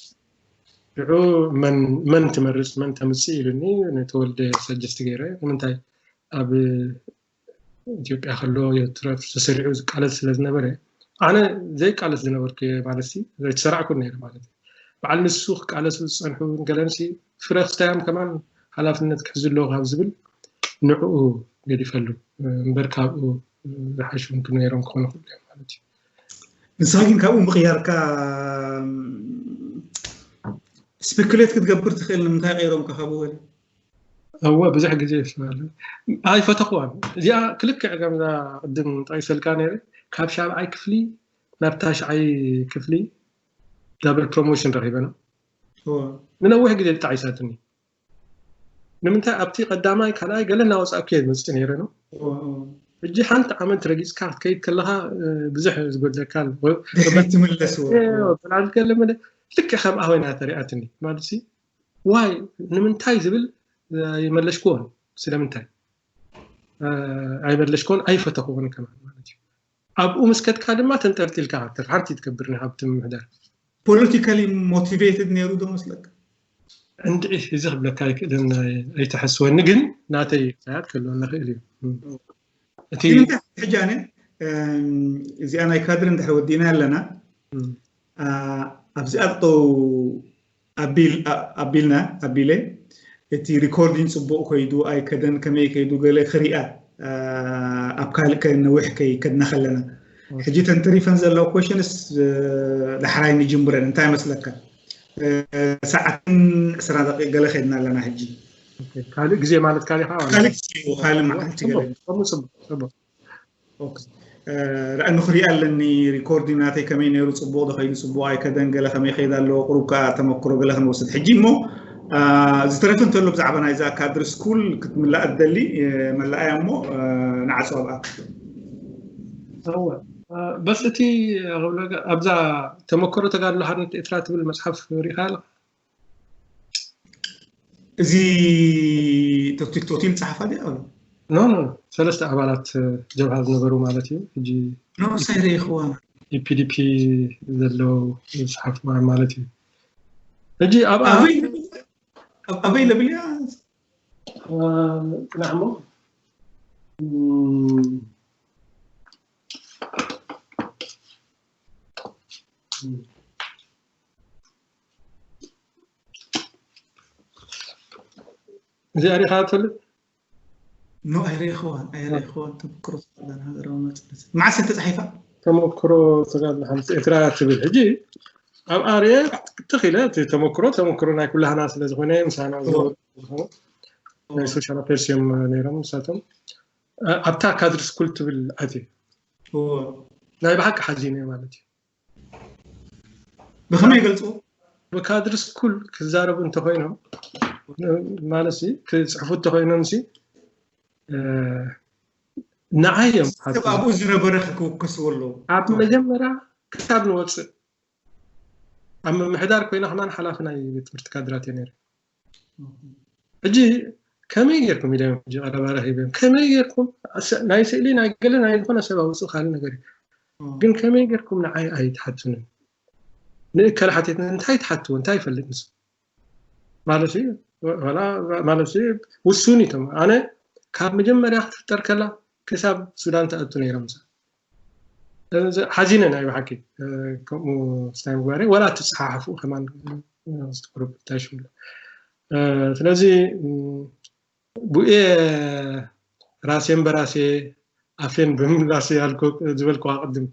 ሽዑ መን፣ መን ትመርጽ፣ መን ተምጽእ ኢሉኒ፣ ንተወልደ ሰጀስት ገይረ። ንምንታይ ኣብ ኢትዮጵያ ከሎ ይትረፍ ተሰሪዑ ዝቃለስ ስለ ዝነበረ፣ ኣነ ዘይቃለስ ዝነበርኩ እየ ማለት ሲ፣ ዘይተሰራዕኩ ነይረ ማለት እዩ። በዓል ንሱ ክቃለሱ ዝጸንሑ ገለንሲ ፍረ ክስታዮም ከማን ሓላፍነት ክሕዙ ኣለዎ ካብ ዝብል ንዕኡ ገዲፈሉ እምበር ካብኡ ዝሓሹ ክንክኑ ነይሮም ክኾኑ ይኽእሉ እዮም ማለት እዩ። ንስኻ ግን ካብኡ ምቕያርካ ስፔኩሌት ክትገብር ትኽእል፣ ንምንታይ ቀይሮም ከ ካብኡ ገለ? እወ፣ ብዙሕ ግዜ ይስማል። ኣይፈተኽዋን። እዚኣ ክልክዕ ከምዛ ቅድም ጠቒሰልካ ነይረ፣ ካብ ሻብዓይ ክፍሊ ናብ ታሽዓይ ክፍሊ ዳብል ፕሮሞሽን ረኺበ ነው። እወ። ንነዊሕ ግዜ ተጣዒሳትኒ። ንምንታይ ኣብቲ ቀዳማይ፣ ካልኣይ ገለ እናወጻእኩ እየ ዝመጽእ ነይረ ነው። እወ፣ እወ። ሕጂ ሓንቲ ዓመት ረጊጽካ ክትከይድ ከለኻ፣ እ፣ ብዙሕ ዝጎድለካ ኣሎ። ወ-፣ ድሕሪት ትምለስ፣ እወ፣ እ፣ እወ። ወላዲት ገለ መለ-፣ ልክዕ ከምኣ ኮይና ተሪኣትኒ። ማለት ሲ፣ ዋይ፣ ንምንታይ ዝብል፣ እ፣ ኣይመለሽክዎን። ስለምንታይ? እ፣ ኣይመለሽክዎን፣ ኣይፈተኽዎን ከማን ማለት እዩ። ኣብኡ ምስ ከድካ ድማ ተንጠልጢልካ ክትተርፍ ሓንቲ ትገብር ናይ ሃብቲ ምምሕዳር። ፖለቲካሊ ሞቲቬትድ ነይሩ ዶ መስለካ? እንድዒ፣ እዚ ክብለካ ኣይክእልን፣ ኣይ-፣ ኣይተሐስወኒ፣ ግን ናተይ ክሳያት ክህልወኒ ይኽእል እዩ። እም። እቲ ግን እንታይ ሕጂ ኣነ፣ እም፣ እዚኣ ናይ ካድር እንድሕር ወዲእና ኣለና፣ እም። ኣ፣ ኣብዚኣ ጠጠው ኣቢል-፣ ኣ-፣ ኣቢልና፣ ኣቢለ፣ እቲ ሪኮርዲንግ ጽቡቕ ከይዱ ኣይከደን፣ ከመይ ከይዱ ገለ ክሪኣ፣ ኣ፣ ኣብ ካልእ ከነውሕ ከይከድና ከለና። ኦኬ። ሕጂ ተን ተሪፈን ዘለዋ ኩዌሽንስ፣ እ፣ ዳሕራይ ንጅምረን። እንታይ መስለካ? እ፣ ሰዓትን ዕስራ ደቂቕ ገለ ከድና ኣለና ሕጂ። ኦኬ። ካልእ ግዜ ማለት ካልእ ከዓ ካልእ ግዜ፣ ካልእ መዓልቲ ገለ። ጽቡቕ፣ ጽቡቕ፣ ጽቡቕ። ኦኬ። እ፣ ርኣ፣ ንኽሪኣ ኣለኒ፣ ሪኮርዲንግ ናተይ ከመይ ነይሩ፣ ጽቡቕ ዶ ኸይዱ፣ ጽቡቕ ኣይከደን፣ ገለ ከመይ ከይድ ኣለዎ፣ ቁሩብ ከኣ ተመክሮ ገለ ክንወስድ። ሕጂ እሞ፣ እ፣ ዝተረፈ እንተሎ ብዛዕባ ናይዛ ካድር ስኩል ክትምላእ እትደሊ፣ እ፣ መላእያ እሞ፣ እ፣ ንዓጾ ኣብኣ። እወ፣ እ፣ በስ እቲ ክብለካ፣ ኣብዛ ተመክሮ ተጋድሎ ሓርነት ኤርትራ ትብል መጽሓፍ ርኢኻ ኣለኻ? እዚ ቶቲል ቶቲል ጸሓፋ ድያ? ኖ፣ ኖ፣ ሰለስተ ኣባላት ጀብሃ ዝነበሩ ማለት እዩ። ሕጂ ኖ፣ ሳይረ ይኽዋ። ፒ ዲ ፒ ዘለዉ ዝጸሓፍዋ ማለት እዩ። ሕጂ ኣብኣ ኣበይ፣ ኣብ-፣ ኣበይ ለብል እያ? እ፣ ጽናሕ እሞ። እም፣ እም። እዚኣ ሪኢኻ ትፈልጥ? ኖ፣ ኣይረእኽዋን፣ ኣይረእኽዋን። ተመክሮ ተጋድሎ ንሃገራዊ ናጽነት። መዓስ እያ ተጻሒፋ? ተመክሮ ተጋድሎ ሓርነት ኤርትራ ትብል። ሕጂ ኣብ ኣርየ ትኽ ኢለ፣ እቲ ተመክሮ፣ ተመክሮ ናይ ኩላህና ስለ ዝኾነ፣ ምሳና እዎ። ዝነበሩ ዝኾኑ ናይ ሶሻል ኣፌርስ እዮም ነይሮም ንሳቶም። እ፣ ኣብታ ካድር ስኩል ትብል ኣትየ። እዎ። ናይ ብሓቂ ሓዚነ ማለት እዩ። ብኸመይ ይገልጽዎ? ብካድር ስኩል ክዛረቡ እንተኾይኖም፣ ማለት ሲ፣ ክጽሕፉ እንተኾይኖም ሲ፣ እ፣ ንዓይ እዮም ሰብ ኣብኡ ዝነበረ ክውከስዎ ኣለዎ። ኣብ መጀመርያ ክሳብ ንወጽእ፣ ኣብ ምምሕዳር ኮይነ ከማን ሓላፊ ናይ ቤት ትምህርቲ ካድራት እየ ነይረ። ሕጂ ከመይ ጌርኩም ኢለ ሕጂ ቀረባ ረኺበ፣ ከመይ ጌርኩም፣ ኣሰ-፣ ናይ ስእሊ ናይ ገለ ናይ ዝኾነ ሰብ ኣውጽእ ካልእ ነገር እዩ። እም። ግን ከመይ ጌርኩም ንዓይ ኣይትሓቱንን? ንእከለ ሓቲትና እንታይ ትሓትዎ? እንታይ ይፈልጥ ንሱ? ማለት እዩ፣ ወላ፣ ማለት እዩ፣ ውሱን እዩ። ኣነ ካብ መጀመርያ ክትፍጠር ከላ ክሳብ ሱዳን ትኣቱ ነይረ ምሳ። እዚ ሓዚነ ናይ ብሓቂ፣ እ፣ ከምኡ ስታይ ምግባረይ፣ ወላ ትጸሓሓፉ ከማን፣ እ፣ ቁሩብ እንታይ ሽሙ። እ፣ ስለዚ፣ እ፣ ቡኤ ራሴን በራሴ ኣፌን ብምላሴ ያልኮ ዝበልኩ ኣቅድም